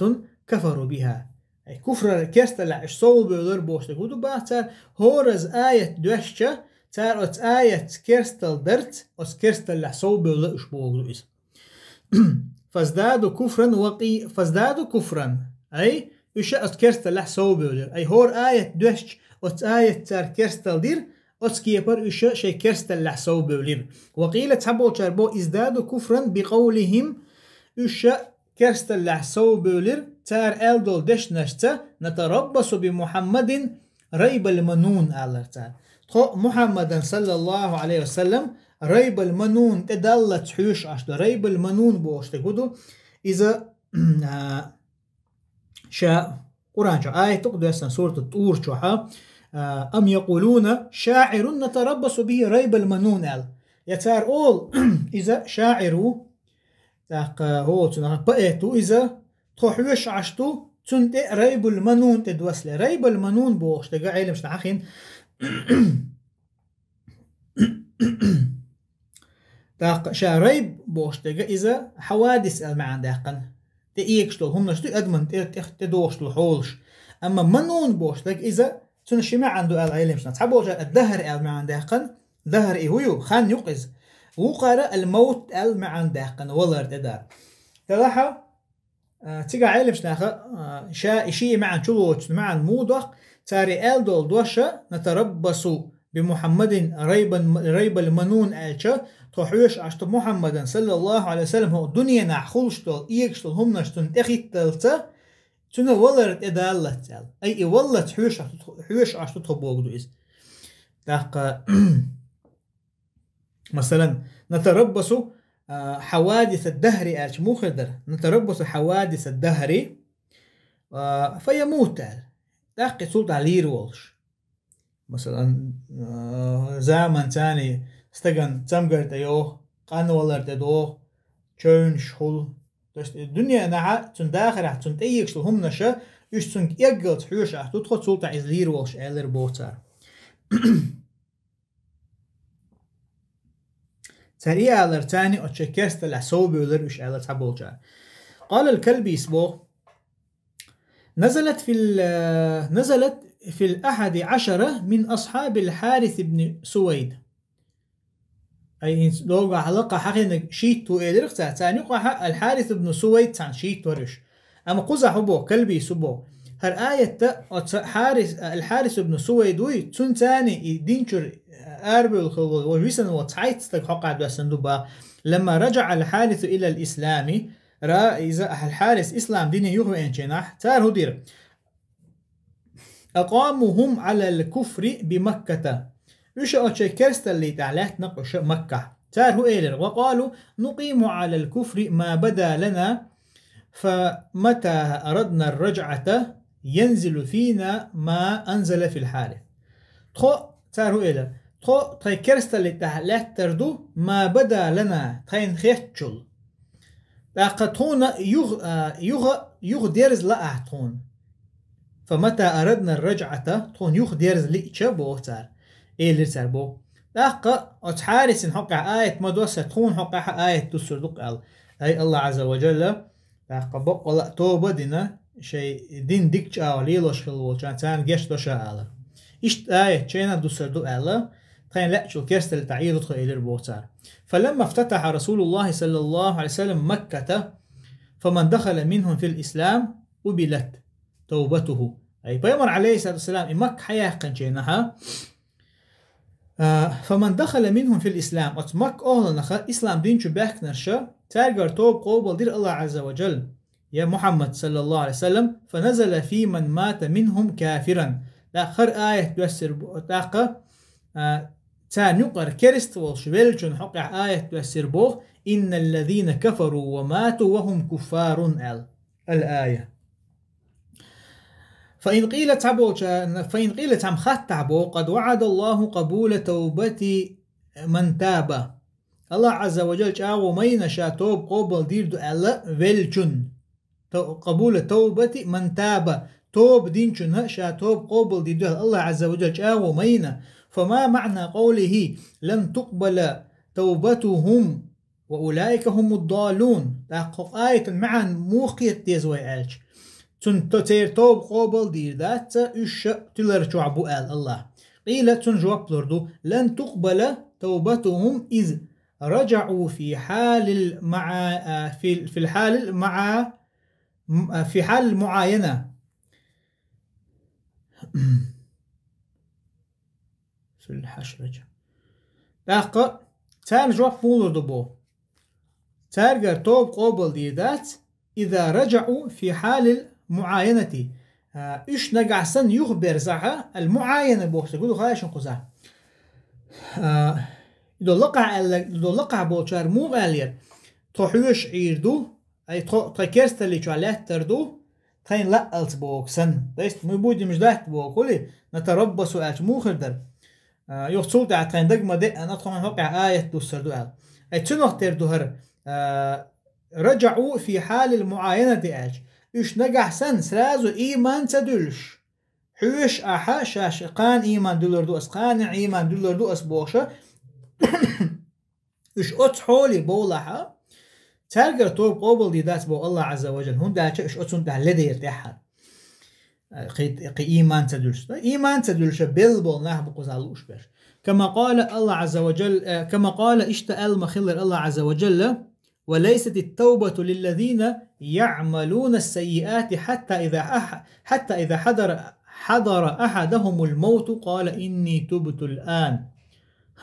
كفروا بها. Ай, куфрара, керсталлехь уьш совбевлира бохуш дерг хӀун ду боху цара, хӀоразза аят доьшча, цара оцу аятца керстал дарца, оцу керсталлехь совбевлла уьш бохург ду иза. فازدادوا كفرا وقي-, فازدادوا كفرا. Ай, уьш оцу керсталлехь совбевлира. Ай, хӀора аят доьшча, оцу аятца цара керстал дира, оцу кепара уьш шайн керсталлехь совбевлира. وقيل, цхьаболчара боху: ازدادوا كفرا بقولهم, уьш керсталлехь совбевлира, цара аьлла долу дешнашца, نتربص بمحمد ريب المنون аларца. Тхо Мухьаммадан, саллаллаху Ӏалайхи ва саллам, ريب المنون тӀедаллалц хьоьшуш Ӏаш ду. ريب المنون бохуш дерг хӀун ду? Иза, а, ша Къуръан чохь аят ду-кх доьссина, суратут-ТӀур чохь, а, أم يقولون شاعر نتربص به ريب المنون аьлла. Я цара олу, иза шаӀир ву, тӀаккха хӀоцунах поэт ву иза, тхо хьоьшуш Ӏаш ду, цунна тӀе Райбул Манун тӀе доссале. Райбул Манун бохуш дерг Ӏеламнаха хьахийна. ТӀаккха ша райб бохуш дерг иза хьавадис аьлла маьӀна даьккхина. ТӀе эгаш долу хӀуманаш ду, адаман тӀе, тӀе, тӀедогӀуш долу хьолаш. Амма манун бохуш дерг иза, цуьнан ши маьӀна ду аьлла Ӏеламнаха. Цхьаболчара ад-дахр аьлла маьӀна даьккхина. Дахр и хӀун ю? Хан ю-кх иза. Вукхара аль-мавт аьлла маьӀна даьккхина, валар тӀе дар. Делахьа, а, цигахь Ӏеламнаха, а, ша и ши маьӀна чулоцучу маьӀна муха доккху, цара аьлла долу дош: نتربص بمحمد ريب، ريب المنون аьлча, тхо хьоьшуш Ӏаш ду Мухьаммадан, саллаллаху Ӏалайхи ва саллам, хӀокху дуьненахь хуьлуш долу, эгаш долу хӀуманаш цунна тӀехӀитталца, цуьнан валар тӀедаллалц аьлла. Ай, и валлалц хьоьшуш Ӏаш ду тхо, хьоьшуш Ӏаш ду тхо бохург ду иза. ТӀаккха, масалан, نتربص, а, حوادث الدهر аьлча муха хир дара? نتربص حوادث الدهر, а, فيموت аьлла. ТӀаккха цул тӀаьхьа лийр волуш. Масалан, а, заман царний стаган цамгар тӀе йогӀу, къанвалар тӀе догӀу, чевнаш хуьлу. То есть дуьненахьа, цуьнан дахарехь, цунна тӀеэгаш долу хӀуманаша, уьш цуьнга эггалц хьоьшуш Ӏаш ду тхо, цул тӀаьхьа иза лийр волуш аьллар боху цара. Цара и алар царний оцу шайн керсталлехь совбевлар уьш аьлла цхьаболчара. قال الكلبيس боху: نزلت في ال-، نزلت في الأحد عشر من أصحاب الحارث بن سويد. Ай, хӀинца догахь лакха хьахийнарг шийтта ву элира цара. Царна юкъахь Аль-Хьарис ибн Сувайд цхьаьна шийтта вара уьш. Амма кхузахь хӀун боху, Калбийс хӀун боху? ХӀара аятта оцу Хьарис, Аль-Хьарис ибн Сувайд вуй, цуьнан царний и дин чуьра арабевлла хилла волу, висина волу цхьайтта стаг хьокъехь доьссина ду боху. لما رجع الحارث إلى الإسلام, ра-, иза Аль-Хьарис ислам дине юхавеанчу хенахь, цара хӀун дира? أقاموهم على الكفر بمكة. Уьш оцу шайн керсталлин тӀехь лаьттина-кх уьш Маккахь. Цара хӀун элира? وقالوا: نقيم على الكفر ما بدا لنا، فمتى أردنا الرجعة ينزل فينا ما أنزل في الحارث. Тхо, цара хӀун элира? Тхо тхайн керсталлин тӀехь лаьттар ду, ما بدا لنا, тхайна хетачул. ТӀаккха тхуна юха, а, юха, юха дерза лаахь тхуна. فمتى أردنا الرجعة, тхуна юха дерза лиъча, боху цара. Элира цара боху. ТӀаккха оцу Хьарисин хьокъехь аят ма доссара, тхуна хьокъехь аят дуссур ду-кх аьлла. Ай Аллах Азза ва Джалла, тӀаккха баккъала а тоба а дина, шайн дин дика чӀагӀо лелош хилла волчарна царна гечдо ша алар. Иштта аят шайна дуссур ду аьлла, тхайна лаьачул керсталлин тӀехь Ӏийр ду тхо элира боху цара. فلما افتتح رسول الله صلى الله عليه وسلم مكة فمن دخل منهم في الإسلام قبلت توبته. Ай, пайхамар, алейхиссалату вассалам, и Макка хьаяьккхинчу хенахь, а, فمن دخل منهم في الإسلام, оцу Макка охӀланах ислам дин чу баьхкинарш, цаьргара тоба къобалдира Аллах Азза ва Джалла, я Мухьаммад, саллаллаху Ӏалайхи ва саллам, فنزل في من مات منهم كافرا. ТӀаккха хӀара аят доьссира бо-, тӀаккха, а, царна юкъара керста волуш веллачун хьокъехь аят доьссира боху, إن الذين كفروا وماتوا وهم كفار, аьлла. الآية. فإن قيل, цхьаболча, فإن قيل, цхьамма хаттахь бо, قد وعد الله قبول توبة من تاب. Аллахь Ӏазза ва Джалла чӀагӀо ма йина ша тоба къобал дийр ду аьлла веллачун. Тав-, قبول توبة من تاب, тоба динчунна ша тоба къобал дийр ду аьлла Аллахь Ӏазза ва Джалла чӀагӀо ма йина. فما معنى قوله لن تقبل توبتهم وأولئك هم الضالون. ТӀаккха хӀокху аятан маьӀна муха кхета деза вай аьлча, цунна то-, церан тоба къобал дийр дац, уьш ша тилар чохь бу аьлла Аллахь. قيل, цунна жоп лур ду: لن تقبل توبتهم إذ رجعوا في حال المعا-, في، في الحال المعا-، في حال المعاينة. في الحشرجة. ТӀаккха царна жоп муха лур ду бо? Цаьргара тоба къобал дийр дац, إذا رجعوا في حال المعاينة. А, уьш нагахь санна юхаберзахь, ал-муӀаяна бохуш, гуду хаьшна кхузахь. А, и до лакхахь аьлла, и до лакхахь болчара муха аьллера: тхо хьоьшуш Ӏийр ду, ай, тхо, тхо керсталли чохь лаьттар ду, тхайн лаалц боху санна. То есть, мы будем ждать боху, хуьлий, نتربص аьлча муха хир дара? А, юха цул тӀаьхьа тхайн дага ма деана, тхо хьуна хӀокхехь аят дуссар ду аьлла. Ай, цунах тера ду хӀара, а, رجعوا في حال المعاينة аьлча. Уьш нагахь санна сразу ийман ца дуьллуш, хьоьшуш ахь, шаьш кхана ийман дуьллур ду ас, кхана ийман дуьллур ду ас бохуш, уьш оцу хьоле бовлахь, цаьргара тоба къобал дийр дац боху Аллахь Ӏазза ва Джалла, хӀунда аьлча уьш оцунна тӀехь ледера тӀаьххьара. Кхин, кхин ийман ца дуьллуш. Ийман ца дуьллуша белла болу нах бу кхузахь лууш берш. كما قال الله عز وجل, э, كما قال, иштта аьлла ма-хиллара Аллахь Ӏазза ва Джалла: وليست التوبة للذين يعملون السيئات حتى إذا أح-، حتى إذا حضر، حضر أحدهم الموت قال إني تبت الآن.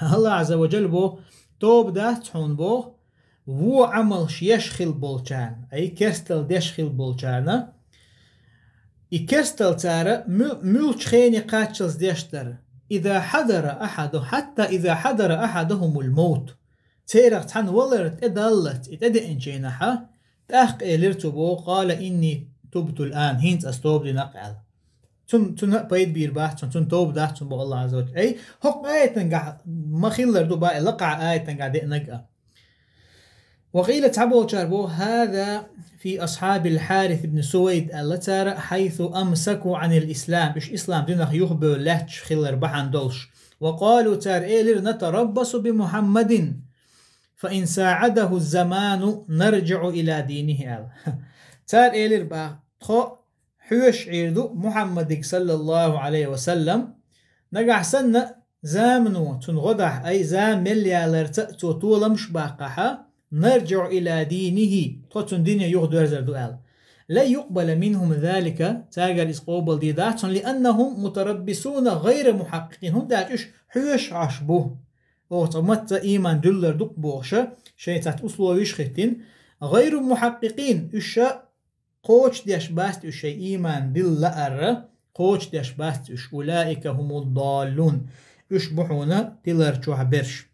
Аллахь Ӏазза ва Джалла боху: тоба дац хьуна боху, вон Ӏамалш еш хилла болчарна, ай, керстал деш хилла болчарна, и керстал цара муь-, муьлхачу хене кхаччалц деш дара. إذا حضر أحد، حتى إذا حضر أحدهم الموت. Церах цхьанна валар тӀедаллалц, и тӀедеанчу хенахь, тӀаккха элира цо боху: قال إني تبت الآن, хӀинца ас тоба дина-кх аьлла. Цун-, цунна а пайда бийр бац, цун-, цунна тоба дац, цунна боху Аллахь Ӏазза ва Джалла. Ай, хӀокху аятангахь ма-хиллара ду боху, лакхахь аятангахь деанарг а. وقيل, цхьаболчара боху: هذا في أصحاب الحارث بن سويد аьлла цара, حيث أمسكوا عن الإسلام, уьш ислам динах юхабевлла лаьтташ хилар бахьана долуш. وقالوا, цара элира: نتربص بمحمد فإن ساعده الزمان نرجع إلى دينه аьлла. Цара элира боху: тхо хьоьшуш Ӏийр ду Мухьаммадига, саллаллаху Ӏалайхи ва саллам, нагахь санна замано цунна гӀо дахь, ай, зама мел яларца а цо толамаш баккхахь, نرجع إلى دينه, тхо цунна дине юхадоьрзур ду аьлла. لن يقبل منهم ذلك, цаьргара иза къобал дийр дац хьуна, لأنهم متربصون غير محققين, хӀунда аьлча уьш хьоьшуш Ӏаш бу. Оха цкъа мацца ийман дуьллур ду-кх бохуша, шайн цхьацца условиш хӀиттина. غير محققين, уьш ша кхочушдеш бац уьш шайн ийман дилла лаарра, кхочушдеш бац уьш. أولئك هم الضالون, уьш бу хьуна тилар чохь берш.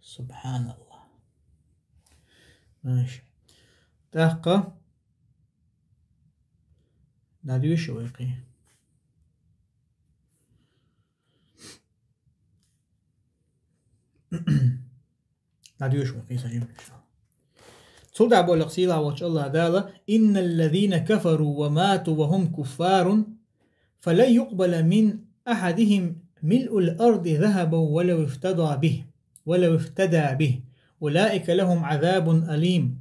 СубхьаналлахӀ. Маша. ТӀаккха дӀадоьшу вай кхин. ДӀадоьшу вай кхин сан жимма, иншаллахӀ. Цул дӀа болу сийлахь волчу Аллахь Дала: إن الذين كفروا وماتوا وهم كفار فلن يقبل من أحدهم ملء الأرض ذهبا ولو افتدى به، ولو افتدى به، أولئك لهم عذاب أليم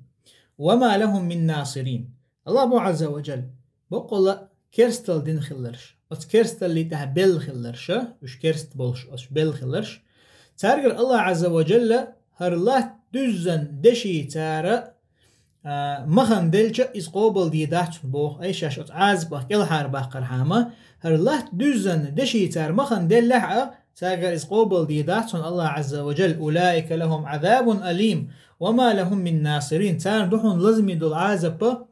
وما لهم من ناصرين. Аллахь боху Ӏазза ва Джалла, баккъалла керстал дина хилларш, оцу керсталлин тӀехь белла хилларш, уьш керст болуш, оцу белла хилларш, цаьргара Аллахь Ӏазза ва Джалла хӀара латта дуьззина деши цара, а, махана делча а иза къобал дийр дац хьуна боху, ай, шаьш оцу Ӏазапах кӀелхьарбаккхархьама, хӀара латта дуьззина деши цара махана деллехь а, цаьргара иза къобал дийр дац хьуна Аллахь Ӏазза ва Джалла. أولئك لهم عذاب أليم وما لهم من ناصرين. Царна ду хьуна лазаме долу Ӏазап,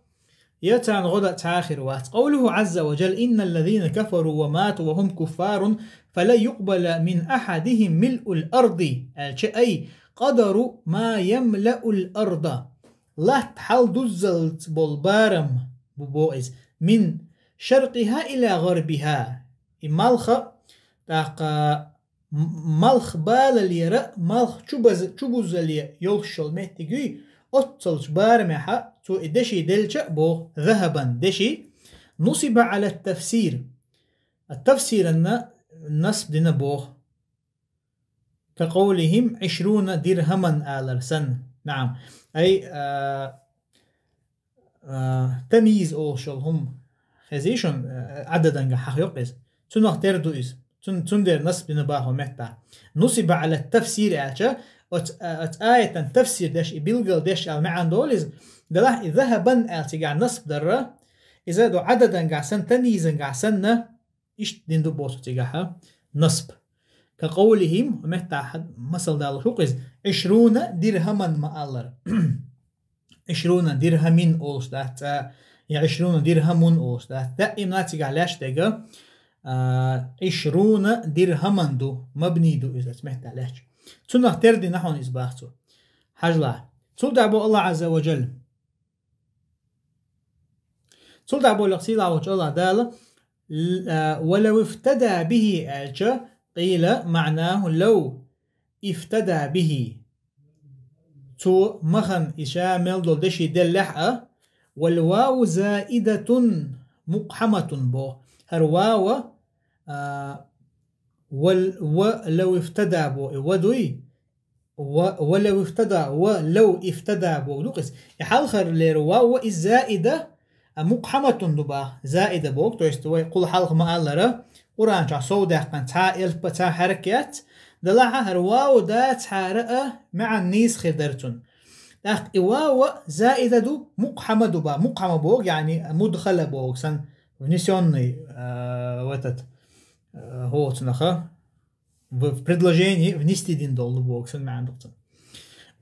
я царна гӀо дан цхьа а хир вац. قوله عز وجل: إن الذين كفروا وماتوا وهم كفار فلن يقبل من أحدهم ملء الأرض. Аьлча, ай, قدر ما يملأ الأرض. Латта хьалдуззалц болу барам бу боху иза. من شرقها إلى غربها. И малха, тӀаккха м-, малх балалера, малх чубаз-, чубуззале йолуш йолу меттиг юй, оццалчу барамехьа цо и деши делча а боху, ذهبا, деши, نصب على التفسير. А тафсиранна насб дина боху. كقولهم عشرون درهما алар санна. نعم. Ай, а, а, тамйиз олуш йолу хӀума хезий шуна, а, Ӏададангахь хьахайо иза. Цунах тера ду иза. Цун-, цундела насб дина боху меттахь. نصب على التفسير аьлча, оцу, а, оцу аятан тафсир деш, и билгал деш аьлла маьӀна долу иза. Делахь и ذهبا аьлла цигахь насб дарра, иза ду Ӏададангахь санна, тамйизангахь санна, иштта дина ду боху цигахь насб. كقولهم, меттахь масал далуш ву-кх иза, عشرون درهما ма-аллара. عشرون درهم олуш дац цкъа, я عشرون درهم олуш дац. Даима цигахь лаьш дерг, а, عشرون درهما ду, мабни ду иза оцу меттехь лаьтташ. Цунах тера дина хьуна иза боху цо. Хьажал. Цул тӀаьхьа боху Аллах Ӏазза ва Джалла. Цул тӀаьхьа боху сийлахь волчу Аллах Дала, л-, а, ولو افتدى به аьлча, قيل معناه لو افتدى به. Цо махана и ша мел долу деши деллехь а, والواو زائدة مقحمة боху. ХӀара вава, а, вал-, ва лав ифтада боху, и ва дуй, ва, ва лав ифтада, ва лав ифтада боху ду-кх иза. И хьалхарлера вав ва иза заида, а мукхьаматун ду баха, заида боху, то есть вай кхул хьалха ма-аллара, Къуръан чохь сов даьккхина цхьа а элп а, цхьа а хьарак яц, делахь а хӀара вав дацахьара а маьӀна нийса хир дара цунна. ТӀаккха и вав ва заида ду, мукхьама ду баха, мукхьама боху, яъни мудхала боху, сан внесённый, а, в этот, а, хӀоцунаха. В, в предложении внести дин долу боху сан маьӀна ду цунна.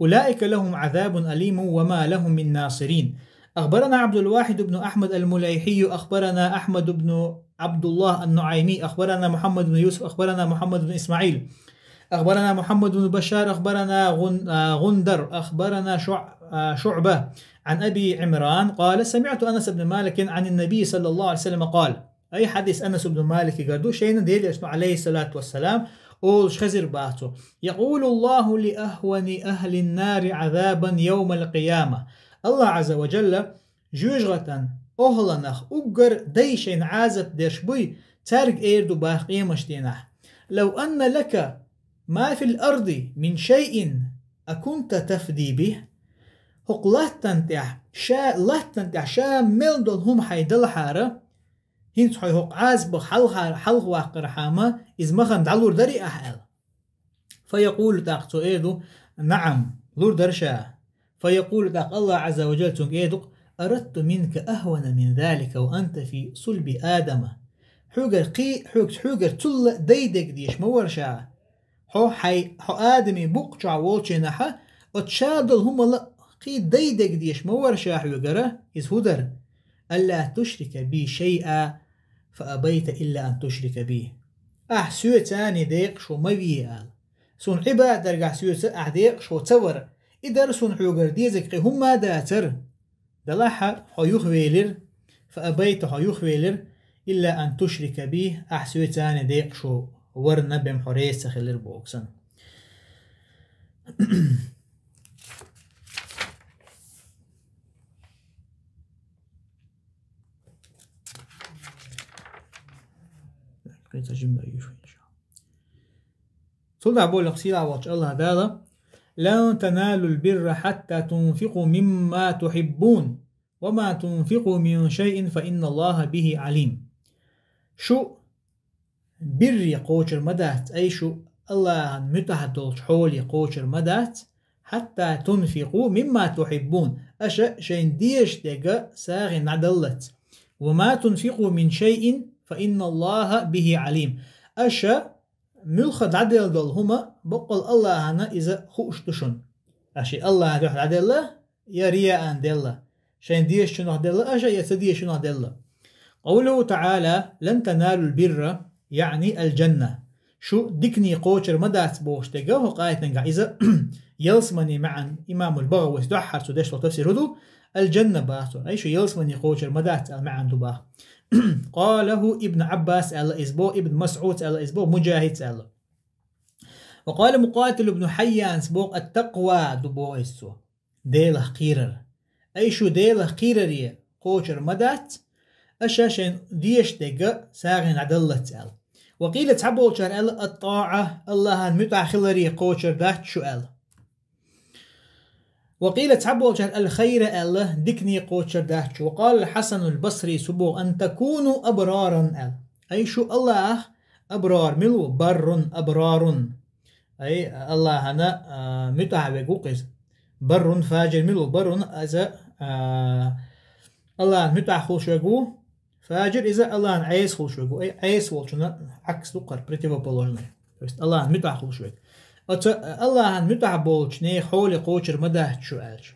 أولئك لهم عذاب أليم وما لهم من ناصرين. أخبرنا عبد الواحد بن أحمد المليحي، أخبرنا أحمد بن عبد الله النعيمي، أخبرنا محمد بن يوسف، أخبرنا محمد بن إسماعيل، أخبرنا محمد بن بشار، أخبرنا غن-، آه، غندر، أخبرنا شع-، آه، شعبة عن أبي عمران قال: سمعت أنس بن مالك عن النبي صلى الله عليه وسلم قال. Ай хьадис Анас ибн Маликигара ду, шайна Делан Элчано, алейхиссалату вассалам, олуш хезира баха цо: يقول الله لأهون أهل النار عذابا يوم القيامة. Аллах Ӏазза ва Джалла жоьжахатан охӀланах уггар дай шайна Ӏазап дерш буй, цаьрга эр ду баха къемаш дийнахь: لو أن لك ما في الأرض من شيء أكنت تفدي به. ХӀокху латтан тӀехь ша, латтан тӀехь ша мел долу хӀума хьайн далахьара, хӀинца хьо хӀокху Ӏазапах хьалха-, хьалхаваккхархьама, иза махана дӀалур дарий ахь аьлла. فيقول, тӀаккха цо эр ду: نعم, лур дара ша. فيقول, тӀаккха Аллах Ӏазза ва Джалла цуьнга эр ду-кх: أردت منك أهون من ذلك وأنت في صلب آدم. Хьоьгара кхий, хьоьга, хьоьгара цул а дай дерг дезаш ма вара ша. Хьо хьайн, хьо Адамийн букъа чохь волчу хенахь, оцу ша долу хӀуманал а кхий дай дерг дезаш ма вара ша хьоьгара, иза хӀун дара? ألا تشرك بي شيئا فأبيت إلا أن تشرك بي. Ахь соьца декъашхо ма ве аьлла. Суна Ӏибадат даргахь соьца ахь декъашхо ца вара. И дара суна хьоьгара дезарг, кхин хӀумма а дацара. Делахь а хьо юхавелира, فأبيت, хьо юхавелира, إلا أن تشرك بي, ахь соьца декъашхо варна бен хьо реза ца хилира боху сан. Цул тӀаьхьа боху сийлахь волчу Аллах Дала: لن تنالوا البر حتى تنفقوا مما تحبون وما تنفقوا من شيء فإن الله به عليم. Шу бирре кхочур ма дац, ай шу Аллахьан муьтӀахь долчу хьоле кхочур ма дац, حتى تنفقوا مما تحبون, аша шайна дезаш дерг сагӀина дӀадаллалц. وما تنفقوا من شيء فإن الله به عليم. Аша муьлхха дӀаделла долу хӀума боккъал Аллахьана иза хууш ду шуна. Аша Аллахьан дуьхьа дӀаделла, я рияан делла, шайн дезачунах делла аша, я ца дезачунах делла. قوله تعالى: لن تنالوا البر، يعني الجنة. Шу дикане кхочур ма дац бохуш дерг хӀокху аятангахь иза Ялсмани маӀан имамул БагӀавис духхьал цо деш дола тафсир хӀун ду? Аль-джанна бах цо. Ай, шу ялсмани кхочур ма дац аьлла маӀан ду бах. قاله ابن عباس аьлла из бо, Ибн МасӀуда аьлла из бо, Муджахида аьлла. وقال مقاتل بن حيان бох التقوى ду бо из цо. Делах кхерар. Ай, шу Делах кхераре кхочур ма дац, аша шайн деш дерг сагӀина дӀадаллалц аьлла. وقيل цхьаболчар аьлла الطاعة, Аллахьан муьтӀахь хиларе кхочур дац шу аьлла. وقيل цхьаболчар الخير аьлла, дикане кхочур дац шу. وقال الحسن البصري цо бох أن تكونوا أبرارا аьлла. Ай, шу Аллахь абрар мила ву, баррун, абрарун. Ай, Аллахьана, а, муьтӀахь верг ву-кх иза. Баррун, фажир мила ву, баррун, иза, а, Аллахьан муьтӀахь хуьлуш верг ву, фажир иза Аллахьан Ӏеса хуьлуш верг ву. Ай, Ӏеса волчунна Ӏакс ду кхар, противоположный. То есть Аллахьан муьтӀахь хуьлуш верг. Оцу Аллахьан муьтӀахь болчу нехан хьоле кхочур ма дац шу аьлча.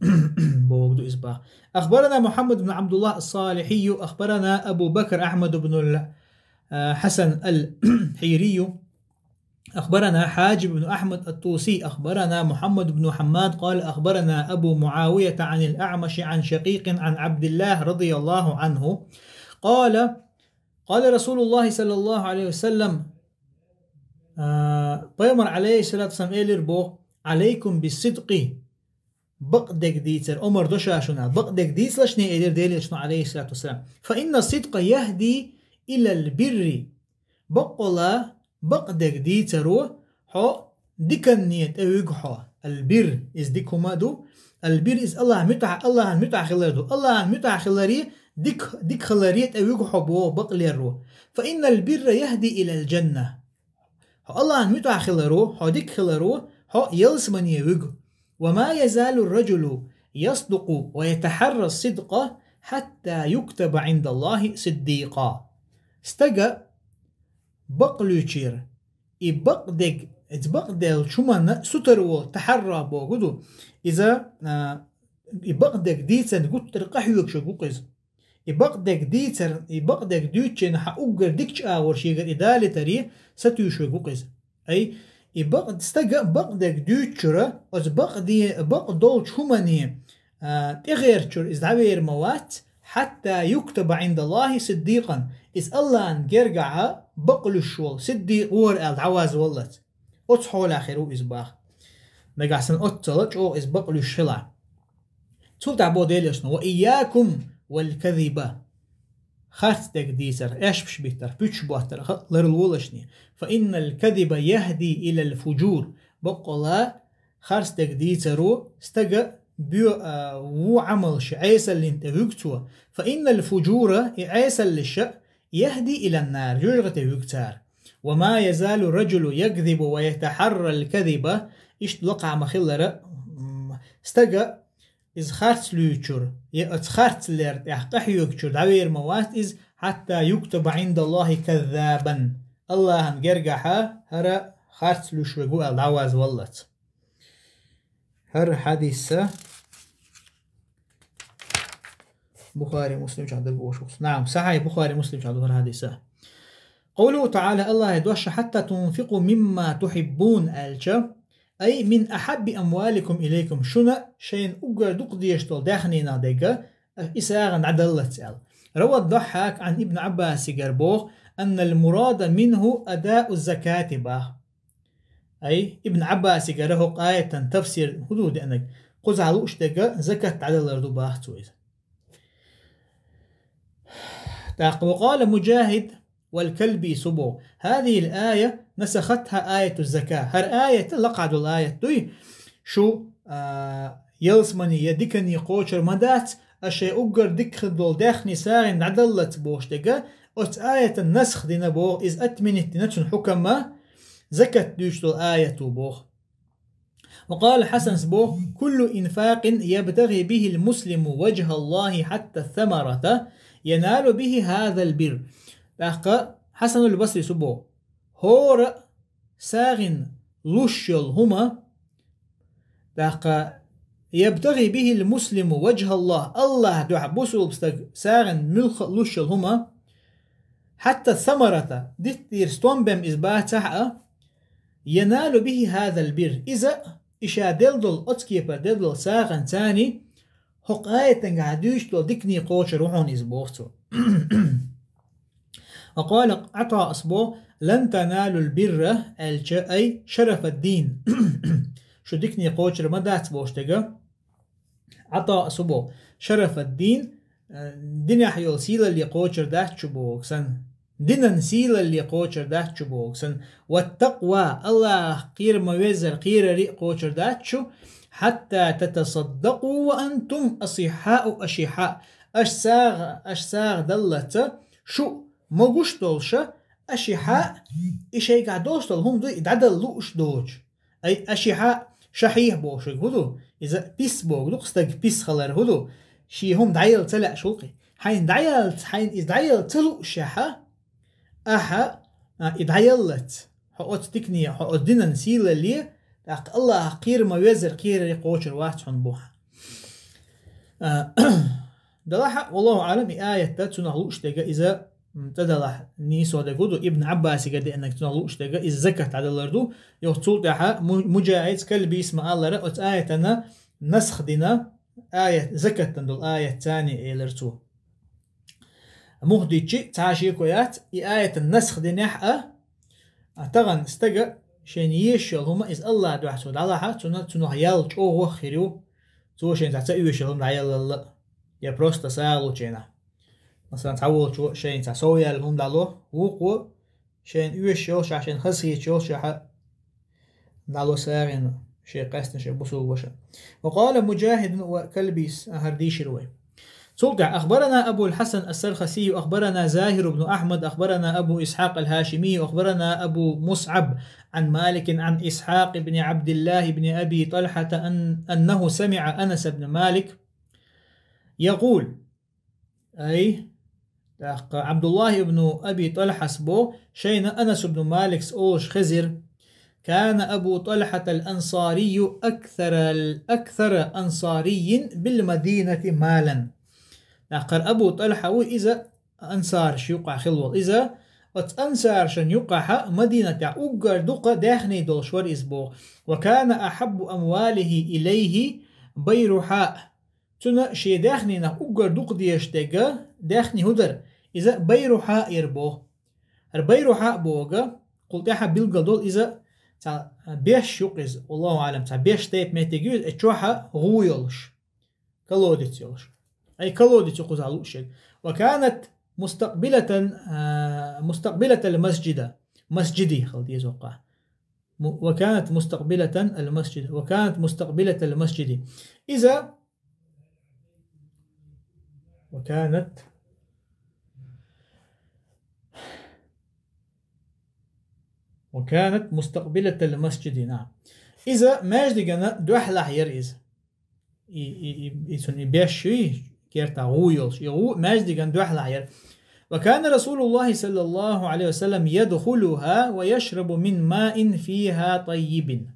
Бохург ду иза бах. أخبرنا محمد بن عبد الله الصالحي، أخبرنا أبو بكر أحمد بن ال-، آه، حسن الحيري، أخبرنا حاجب بن أحمد الطوسي، أخبرنا محمد بن حماد قال أخبرنا أبو معاوية عن الأعمش عن شقيق عن عبد الله رضي الله عنه قال قال رسول الله صلى الله عليه وسلم، а, Пайхамар, алейхиссалату вассалам, элира боху: «عليكم بالصدق», бакъдерг дийцар, омра до ша шуна, бакъдерг дийцалаш, элира Делан Элчано, алейхиссалату вассалам. «فإن الصدق يهدي إلى البر». Баккъала, бакъдерг дийцаро хьо диканне тӀе вуьгу хьо. Аль-бир, иза дика хӀума ду. Аль-бир, иза Аллахьан муьтӀахь, Аллахьан муьтӀахь хилар ду. Аллахьан муьтӀахь хиларе, дик-, дика хиларе тӀе вуьгу хьо боху бакълерро. «فإن البر يهدي إلى الجنة». Хьо Аллахьан муьтӀахь хиларо, хьо дика хиларо, хьо ялсамане вуьгу. «وما يزال الرجل يصدق ويتحرى الصدق حتى يكتب عند الله صديقا». Стага бакълуьйчуьра, и бакъдерг, иза бакъделлачу хӀуманна сутара волу, тахьарра боху ду. Иза, а, и бакъдерг дийцарна гуттара къахьоьгуш верг ву-кх иза. И бакъдерг дийцар, и бакъдерг дуьйцучу хенахь уггар дикачу агӀор шегара и далийтаре сатуьйсуш верг ву-кх иза. Ай, и бакъ-, стага бакъдерг дуьйцучуьра, оцу бакъде-, бакъдолчу хӀумане, а, тӀегӀертачуьра иза дӀавер ма вац, «حتى يكتب عند الله صديقا». Иза Аллахьан гергахьа бакълуьйш волу сиддикъ вара аьлла дӀавазваллалц. Оцу хьолехь хир ву иза баха. Нагахь санна оццул чӀогӀа иза бакълуьйш хилахь. Цул тӀаьхьа боху Делан Элчано: «وإياكم والكذب». Харцдерг дийцар, аьшпаш биттар, пуьчаш боттар ха-, ларлолаш. «فإن الكذب يهدي إلى الفجور». Баккъала, харцдерг дийцаро стага боь-, а, ву Ӏамалш Ӏесаллин тӀе вуьгу цо. «فإن الفجور», и Ӏесаллаш, «يهدي إلى النار», жоьжахате вуьгу цара. «وما يزال الرجل يكذب ويتحرى الكذب». Иштта лакхахь ма-хиллара, м, стага иза харц луьйчуьра, я оцу харцлер тӀехь къахьоьгучуьра дӀавер ма вац иза, «حتى يكتب عند الله كذابا». Аллахьан гергахьа хӀара харц луьйш верг ву аьлла дӀавазваллалц. ХӀара хьадиса Бухари, Муслим чохь дагавогӀуш ву. Наам, сахьихь Бухари, Муслим чохь ду хӀара хьадиса. Къовлуху таӀала, Аллахьа дош: «حتى تنفقوا مما تحبون», аьлча, «أي من أحب أموالكم إليكم», шуна шайна уггар дукха дезаш долу даьхнинах дерг, и сагӀина дӀадаллалц аьлла. روى الضحاك عن ابن عباس гара боху: «أن المراد منه أداء الزكاة», баха. Ай, Ибн Ӏаббасигара хӀокху аятан тафсир хӀун ду деанарг? Кхузахь лууш дерг закат дӀадалар ду, баха цо иза. ТӀаккха, وقال مجاهد والكلبي цо боху: «هذه الآية نسختها آية الزكاة». ХӀара аят лакхахь долу аят дуй, шу, а, ялсамане я дикане кхочур ма дац, аша шайн уггар дика хир долу даьхни сагӀина дӀадаллалц бохуш дерг, оцу аятан насх дина боху, иза отменить дина цуьнан хьукам, закат дуьйцуш долу аято боху. وقال الحسن боху: «كل إنفاق يبتغي به المسلم وجه الله حتى الثمرة ينال به هذا البر». ТӀаккха Хьасанул Басри цо боху: «ХӀора сагӀина луш йолу хӀума, тӀаккха, يبتغي به المسلم وجه الله, Аллахьан дуьхьа бусулба стаг сагӀина муьлхха а луш йолу хӀума, حتى الثمرة, диттера стом бен иза бацахь а, ينال به هذا البر, иза, И ша делла долу, оцу кепара делла долу сагӀанца царна хӀокху аятангахь дуьйцуш долу дикане кхочур ву хьуна иза боху цо. Ва къала Ӏатаъс бо: «Лан таналул бирра», аьлча, ай, шарафаддин. Шу дикане кхочур ма дац бохуш дерг. Ӏатаъс бо: «Шарафаддин, э, динехь йолу сийлалле кхочур дац шу боху санна. Динан сийлалле кхочур дац шу боху санна. Ва такъва, Аллахах кхера ма-веззара кхерарий кхочур дац шу, хьатта татасаддакъу ва антум асихьаъу ашихьаъ». Аша сагӀа, аша сагӀа даллалц шу могуш долуша, ашихьаъ, и шайгахь долуш долу хӀума ду, и дӀадала лууш доцуш. Ай, ашихьаъ, шахьихь бохуш хӀу ду? Иза пис боху ду, стаг пис хилар хӀу ду? Шен хӀума дӀаелла ца лаьаш хӀулкъи. Хьайна дӀаеллалц, хьайна иза дӀаелла ца луушехьа, ахьа, а, и дӀаеллалц. Хьо оцу дикане, хьо оцу динан сийлалле, тӀаккха Аллахах кхера ма-веззара кхерарий кхочур вац хьуна боху. А, Далахьа, валлаху аълам, и аят да, цунах лууш дерг иза, м, цӀа далахь нийсо дерг хӀу ду, Ибн Ӏаббасига деанарг цунах лууш дерг, иза закат дӀадалар ду. Юха цул тӀаьхьа Му-, Муджахидс, Калбис ма-аллара, оцу аятана насх дина, аят, закатан долу аят царна элира цо. Мухдичи цхьа шеко яц, и аятан насх динехь а, а тахана стага шайна езаш йолу хӀума иза Аллах дуьхьа цо дӀалахьа, цуна-, цунах ял чӀогӀа хир ю, цо шайна цхьа ца оьшуш йолу хӀума дӀаяллалла, я просто сагӀа лучу хенахь. Масалан, цхьаволчо шайна цхьа сов яьлла хӀума дӀало, вукхо шайна оьшуш йолушехь, шайна хазахеташ йолушехь, дӀало сагӀина, шайн къаьстина шайн бусулба ваша. Ва къала Муджахидун ва Калбис, ахьар дийшира вай. Цул тӀаьхьа: أخبرنا أبو الحسن السرخسي، أخبرنا زاهر بن أحمد، أخبرنا أبو إسحاق الهاشمي، أخبرنا أبو مصعب عن مالك عن إسحاق بن عبد الله بن أبي طلحة أن-، أنه سمع أنس بن مالك يقول. Ай, тӀаккха Ӏабдуллахь ибн Аби ТӀалхьас бо, шайна Анас ибн Маликс олуш хезира: كان أبو طلحة الأنصاري أكثر، أكثر أنصاري بالمدينة مالا. ТӀаккха Абу ТӀалхьа ву иза ансараш юкъахь хилла волу. Иза оцу ансаршан юкъахьа Мадинатехь уггар дукха даьхний долуш вара иза боху. وكان أحب أمواله إليه بيرحاء. Цуьнан шен даьхнинах уггар дукха дезаш дерг даьхни хӀун дара? Иза Байрухьа яра боху. ХӀара Байрухьа боху, кхул тӀаьхьа билггал долу иза цхьа беш юкъа иза, Аллаху Ӏалам, цхьа беш тайпа меттиг ю иза, чохьа гӀу йолуш, колодец йолуш. Ай, колодец ю кхузахь лууш ерг. وكانت مستقبلة، а, مستقبلة المسجد. Масжиди хила деза воккха. Му-, وكانت مستقبلة المسجد، وكانت مستقبلة المسجد. Иза وكانت، وكانت مستقبلة المسجد، نعم. Иза маьждигана дуьхьалахь яра иза. И, и, и, и цуьнан и беш юй, кертахь гӀу йолуш, и гӀу маьждиган дуьхьалахь яра. وكان رسول الله صلى الله عليه وسلم يدخلها ويشرب من ماء فيها طيب.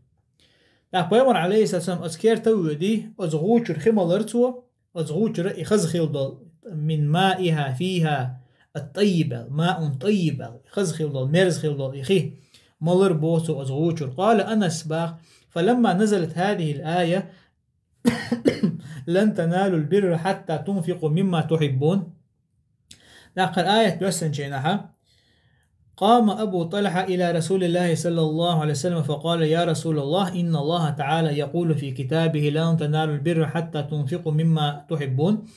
ТӀаккха Пайхамар, алейхиссалам, оцу керта а воьдий, оцу гӀу чуьра хи малара цо, оцу гӀу чуьра и хаза хилла долу, من مائها فيها الطيب аьлла, ماء طيب аьлла, и хаза хилла долу, мерза хилла долу и хи малара боху цо оцу гӀу чуьра. قال أنس боху: فلما نزلت هذه الآية لن تنالوا البر حتى تنفقوا مما تحبون. ТӀаккха аят доьссинчу хенахьа: قام أبو طلحة إلى رسول الله صلى الله عليه وسلم فقال: يا رسول الله، إن الله تعالى يقول في كتابه: لن تنالوا البر حتى تنفقوا مما تحبون.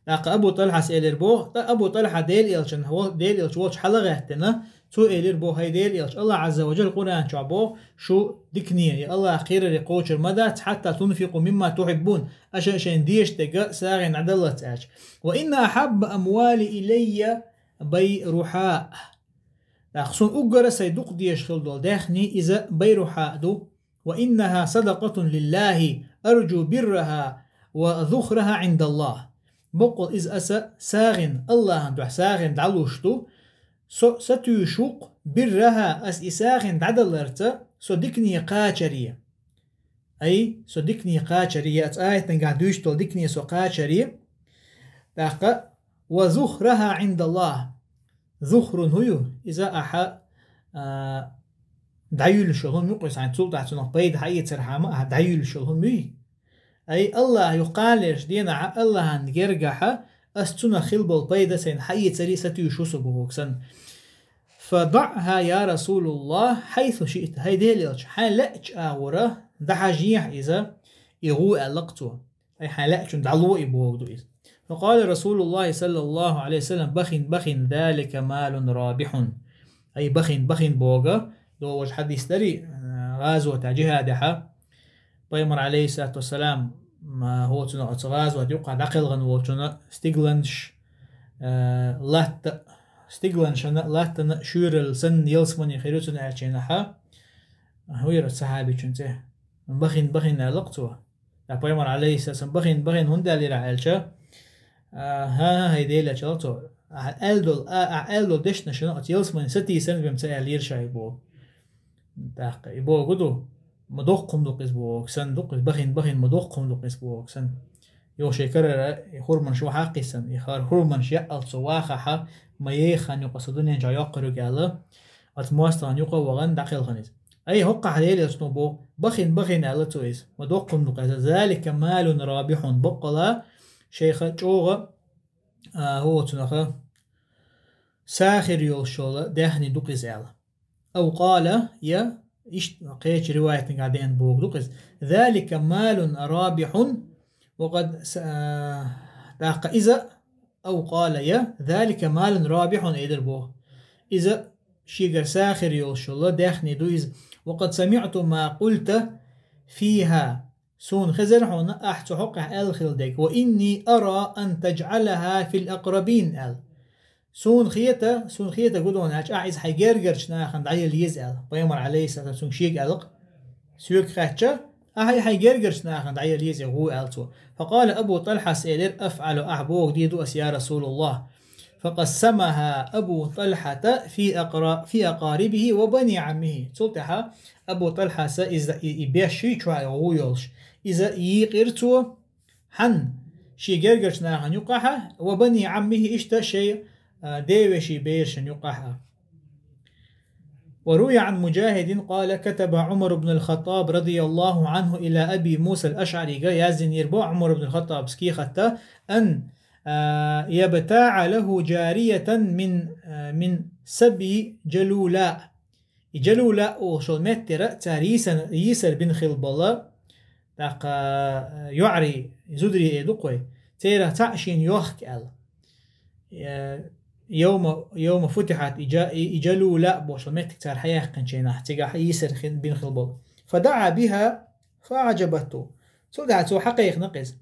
ТӀаккха Абу ТӀалхьас элира боху, Абу ТӀалхьа Делан элчан, Делан элча волчу хьалагӀаьттина, цо элира боху: хӀай Делан элча, Аллах Ӏазза ва Джалла Къуръан чохь боху, шу дикане, я Аллах кхерарий кхочур ма дац, حتى تنفقوا مما تحبون, аша шайна дезаш дерг сагӀина дӀадаллалц аьлча. وإن أحب أموالي إلي بيرحاء. ТӀаккха суна уггара сайн дукха дезаш хила долу даьхни иза Байрухьа ду. وإنها صدقة لله أرجو برها وذخرها عند الله. Боккъал иза аса сагӀина, Аллахьан дуьхьа сагӀина дӀалуш ду, со сатуьйсуш ву-кх, биррахьа, аса и сагӀина дӀадаларца, со дикане кхачаре. Ай, со дикане кхачаре, я аса аятангахь дуьйцуш долу дикане со кхачаре. ТӀаккха, ва зухрахьа Ӏиндаллахь. Зухрун хӀу ю? Иза ахьа, а, дӀаюьллуш йолу хӀума ю-кх иза, хьайн цул тӀаьхьа цунах пайда хьаэцархьама ахьа дӀаюьллуш йолу хӀума юй? Ай, Аллах юха кхалерчу денахьа, Аллахьан гергахьа, ас цунах хилла болу пайда сайна хьаэцаре сатуьйсуш ву со бохург санна. «ФадаӀхьа, я Расулаллах, хьайсу шиъта», хӀай Делан элча, хьайн лаьачу агӀора дӀахьажъехьа иза, и гӀу, аьлла-кх цо. Ай, хьайн лаьачунна дӀало и бохург ду иза. «Факъала Расулуллахи саллаллаху Ӏалайхи ва саллам: бахин, бахин, залика малун рабихьун». Ай, бахин, бахин бохург, догӀучу хьадис дарий, гӀазотехь, джихӀадехьа, Пайхамар, алейхиссалату вассалам, м, хӀоцунах оцу гӀазот юккъехь дӀакхелхина волчунна стигланаш, э, латта, стигланашна, латтана шуьйралла санна ялсамане хир ю цунна аьллачийнахьа, хӀун яра сахьабичун цӀе? Бахин, бахин аьлла-кх цо. Ткъа Пайхамар, алейхиссалам, бахин, бахин хӀунда аьллера аьлча, а, хӀан-хӀа, хӀай Делан элча, аьлла цо, ахьа аьлла долу, а, ахьа аьлла долу дешнашна оцу ялсамане сатийсана вен ца аьллера ша и боху. ТӀаккха и бохург ду, ма доккха хӀума ду-кх иза бохург санна ду-кх иза, бахин, бахин, ма доккха хӀума ду-кх иза бохург санна. Юха шайн карара и хурманаш вахьа а кхиссина, и хар-, хурманаш яъалц цо вахахьа, ма еха хан юкъа со дуьнен чохь йоккхур ю аьлла, оцу мостагӀна юкъа а вахана дӀакхелхина иза. Ай, хӀоккхахь Делан элчано боху, бахин, бахин аьлла цо иза, ма доккха хӀума ду-кх иза, залика малун рабихьун, баккъала шайх чӀогӀа, а, хӀоцунаха сахир йолуш йолу даьхни ду-кх иза аьлла. Ау къала, я, иштта кхечу риваятнигахь деана бохург ду-кх иза. Залика малун рабихьун, ва къад с-, а, тӀаккха иза, ау къала, я, залика малун рабихьун элира боху. Иза шегара сахир йолуш йолу даьхни ду иза. Ва къад самиъту ма къулта фиха. Суна хезира хьуна ахьа цу хьокъехь аьлла хилла дерг. Ва инни ара ан таджӀалаха фил акърабин аьлла. Суна хета, суна хета гу дуьйна аьлча, ахьа иза хьайн гергарчу нахана дӀаяла еза аьлла. Пайхамар, алейхиссалам, цуьнга шега аьлла-кх. Соьга хаьттича, ахьа и хьайн гергарчу нахана дӀаяла еза и гӀу аьлла цо. Факъала Абу ТӀалхьас элира, афӀалу, ахьа бохург дийр ду ас, я Расулаллах. Факъассамаха Абу ТӀалхьата фи акъра-, фи акъарибихи ва бани Ӏаммихи. Цул тӀаьхьа Абу ТӀалхьаса иза и, и беш ши чохь гӀу йолуш, иза йийкъира цо, хьан, шен гергарчу нахана юккъахьа, ва бани Ӏаммихи, иштта шайн, а, девешин берашна юккъахьа. وروي عن مجاهد قال: كتب عمر بن الخطاب رضي الله عنه إلى أبي موسى الأشعري, яздинера боху Ӏумар ибн Хаттабас кехатта, أن, а, يبتاع له جارية من, а, من سبي جلولاء. И Джалула олуш йолу меттера цара йийсар, йийсар бина хилла болу, тӀаккха, а, йоӀарий, зударий эр ду-кх вай, церан цхьаъ шена йохка аьлла. Э, йовма, йовма футихьат и Джа-, и, и Джалула бохуш йолу меттиг цара хьаяьккхинчу хенахь, цигахь йийсар хин-, бина хилла болу. فدعا بها فأعجبته. Цул тӀаьхьа цо хьакхайкхина-кх иза.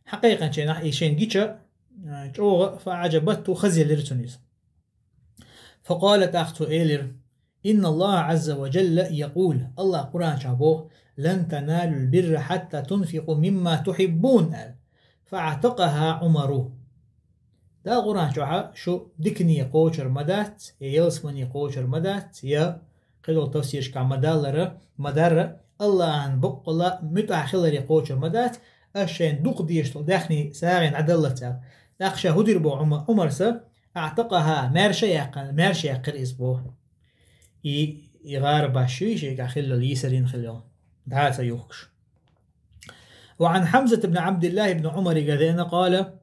Хьакхайкхинчу хенахь и шена гича, а, чӀогӀа فأعجبته, хазъелира цунна иза. فقال, тӀаккха цо элира: إن الله عز وجل يقول, Аллах Къуръан чохь боху: لن تنالوا البر حتى تنفقوا مما تحبون, аьлла. فأعتقها عمر. Дала Къуръан чохь: шу дикане кхочур ма дац, я ялсамане кхочур ма дац, я кхидолу тафсирашкахь ма-даллара, ма-дарра, Аллахьан баккъала муьтӀахь хиларе кхочур ма дац, ас шайна дукха дезаш долу даьхни сагӀина дӀадаллалц аьлла. ТӀаккха ша хӀун дира боху Ӏума-, Ӏумарса, أعتقها, маьрша а яьккхина, маьрша яьккхира иза боху. И, и гӀарабаш шуьйша, шегахь хилла йолу, йийсарина хилла йолу, дӀа а ца юхкуш. وعن حمزة بن عبد الله بن عمر, гардена, قال: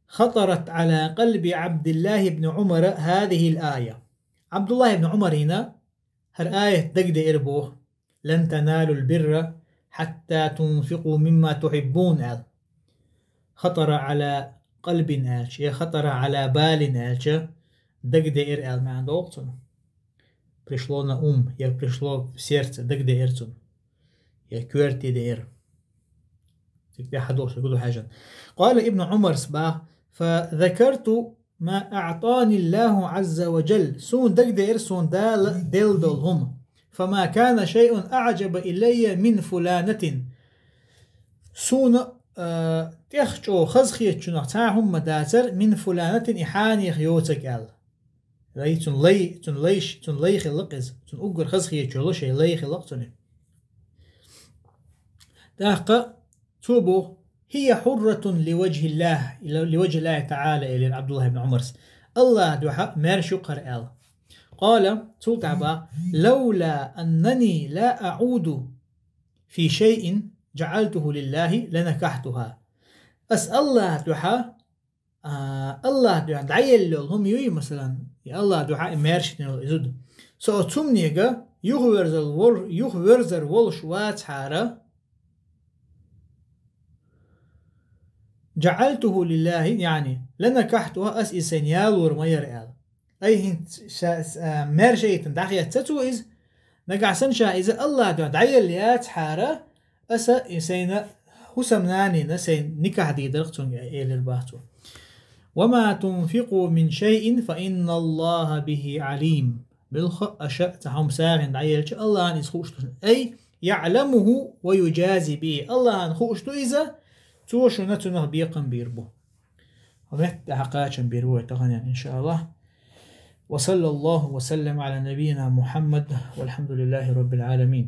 خطرت على قلب عبد الله بن عمر هذه الآية. Ӏабдуллах ибн Ӏумарна хӀара аят дагадеира боху: لن تنالوا البر حتى تنفقوا مما تحبون, аьлла. خطر على قلب аьлча, я خطر على بال аьлча, дагадеира аьлла маьӀна догӀу цунна. Пришло на ум, я пришло в сердце, дагадеира цунна. Я коьрте деира. Цига тӀехь хьадолуш гу ду хьаьжна. قال ابن عمر, боху: فذكرت ما أعطاني الله عز وجل. Суна дагадеира суна Дала делла долу хӀума. فما كان شيء أعجب إلي من فلانة. Суна, а, тӀех чӀогӀа хазахетачунах цхьа хӀума ма дацара, من فلانة, и хьанех йоцург аьлла. Лай, цуьнан лай, цуьнан лайш, цуьнан лай хилла-кх иза. Цуьнан уггар хазахеташ йолу шайн лай хилла-кх цуьнан. ТӀаккха цо боху: هي حرة لوجه الله, لوجه الله تعالى, элира Ӏабдуллах ибн Ӏумарс. Аллахьан дуьхьа маьрша ю-кх хӀара аьлла. قال, цул тӀаьхьа бах: لولا أنني لا أعود في شيء جعلته لله لنكحتها. Ас Аллахь дуьхьа, а, Аллахь дуьхьа дӀаелла йола хӀума юй, масалан, я Аллахь дуьхьа и маьрша йитина йола и зуда. Со оцу хӀуманега юхаверзал вол-, юхаверзар волуш вацахьара, جعلته لله, яъни, لنكحتها, ас иза сайна ялор ма яра аьлла. Ай хӀинца ша, а, маьрша йитина дӀахецна цо иза, нагахь санна ша иза Аллахь дуьхьа дӀаелла яцахьара, аса и сайна хӀусамнанина сайна никахь дийр дара цунга, элира бах цо. وما تنفقوا من شيء فإن الله به عليم. Муьлхха а аша цхьа хӀума сагӀина дӀаелча, Аллахьна иза хууш ду шуна. أي يعلمه ويجازي به. Аллахьна хууш ду иза, цо шуна цунах бекхам бийр бу. Хьо метта тӀехь кхачам бийр бу вай тахана, иншааллахь. وصلى الله وسلم على نبينا محمد والحمد لله رب العالمين.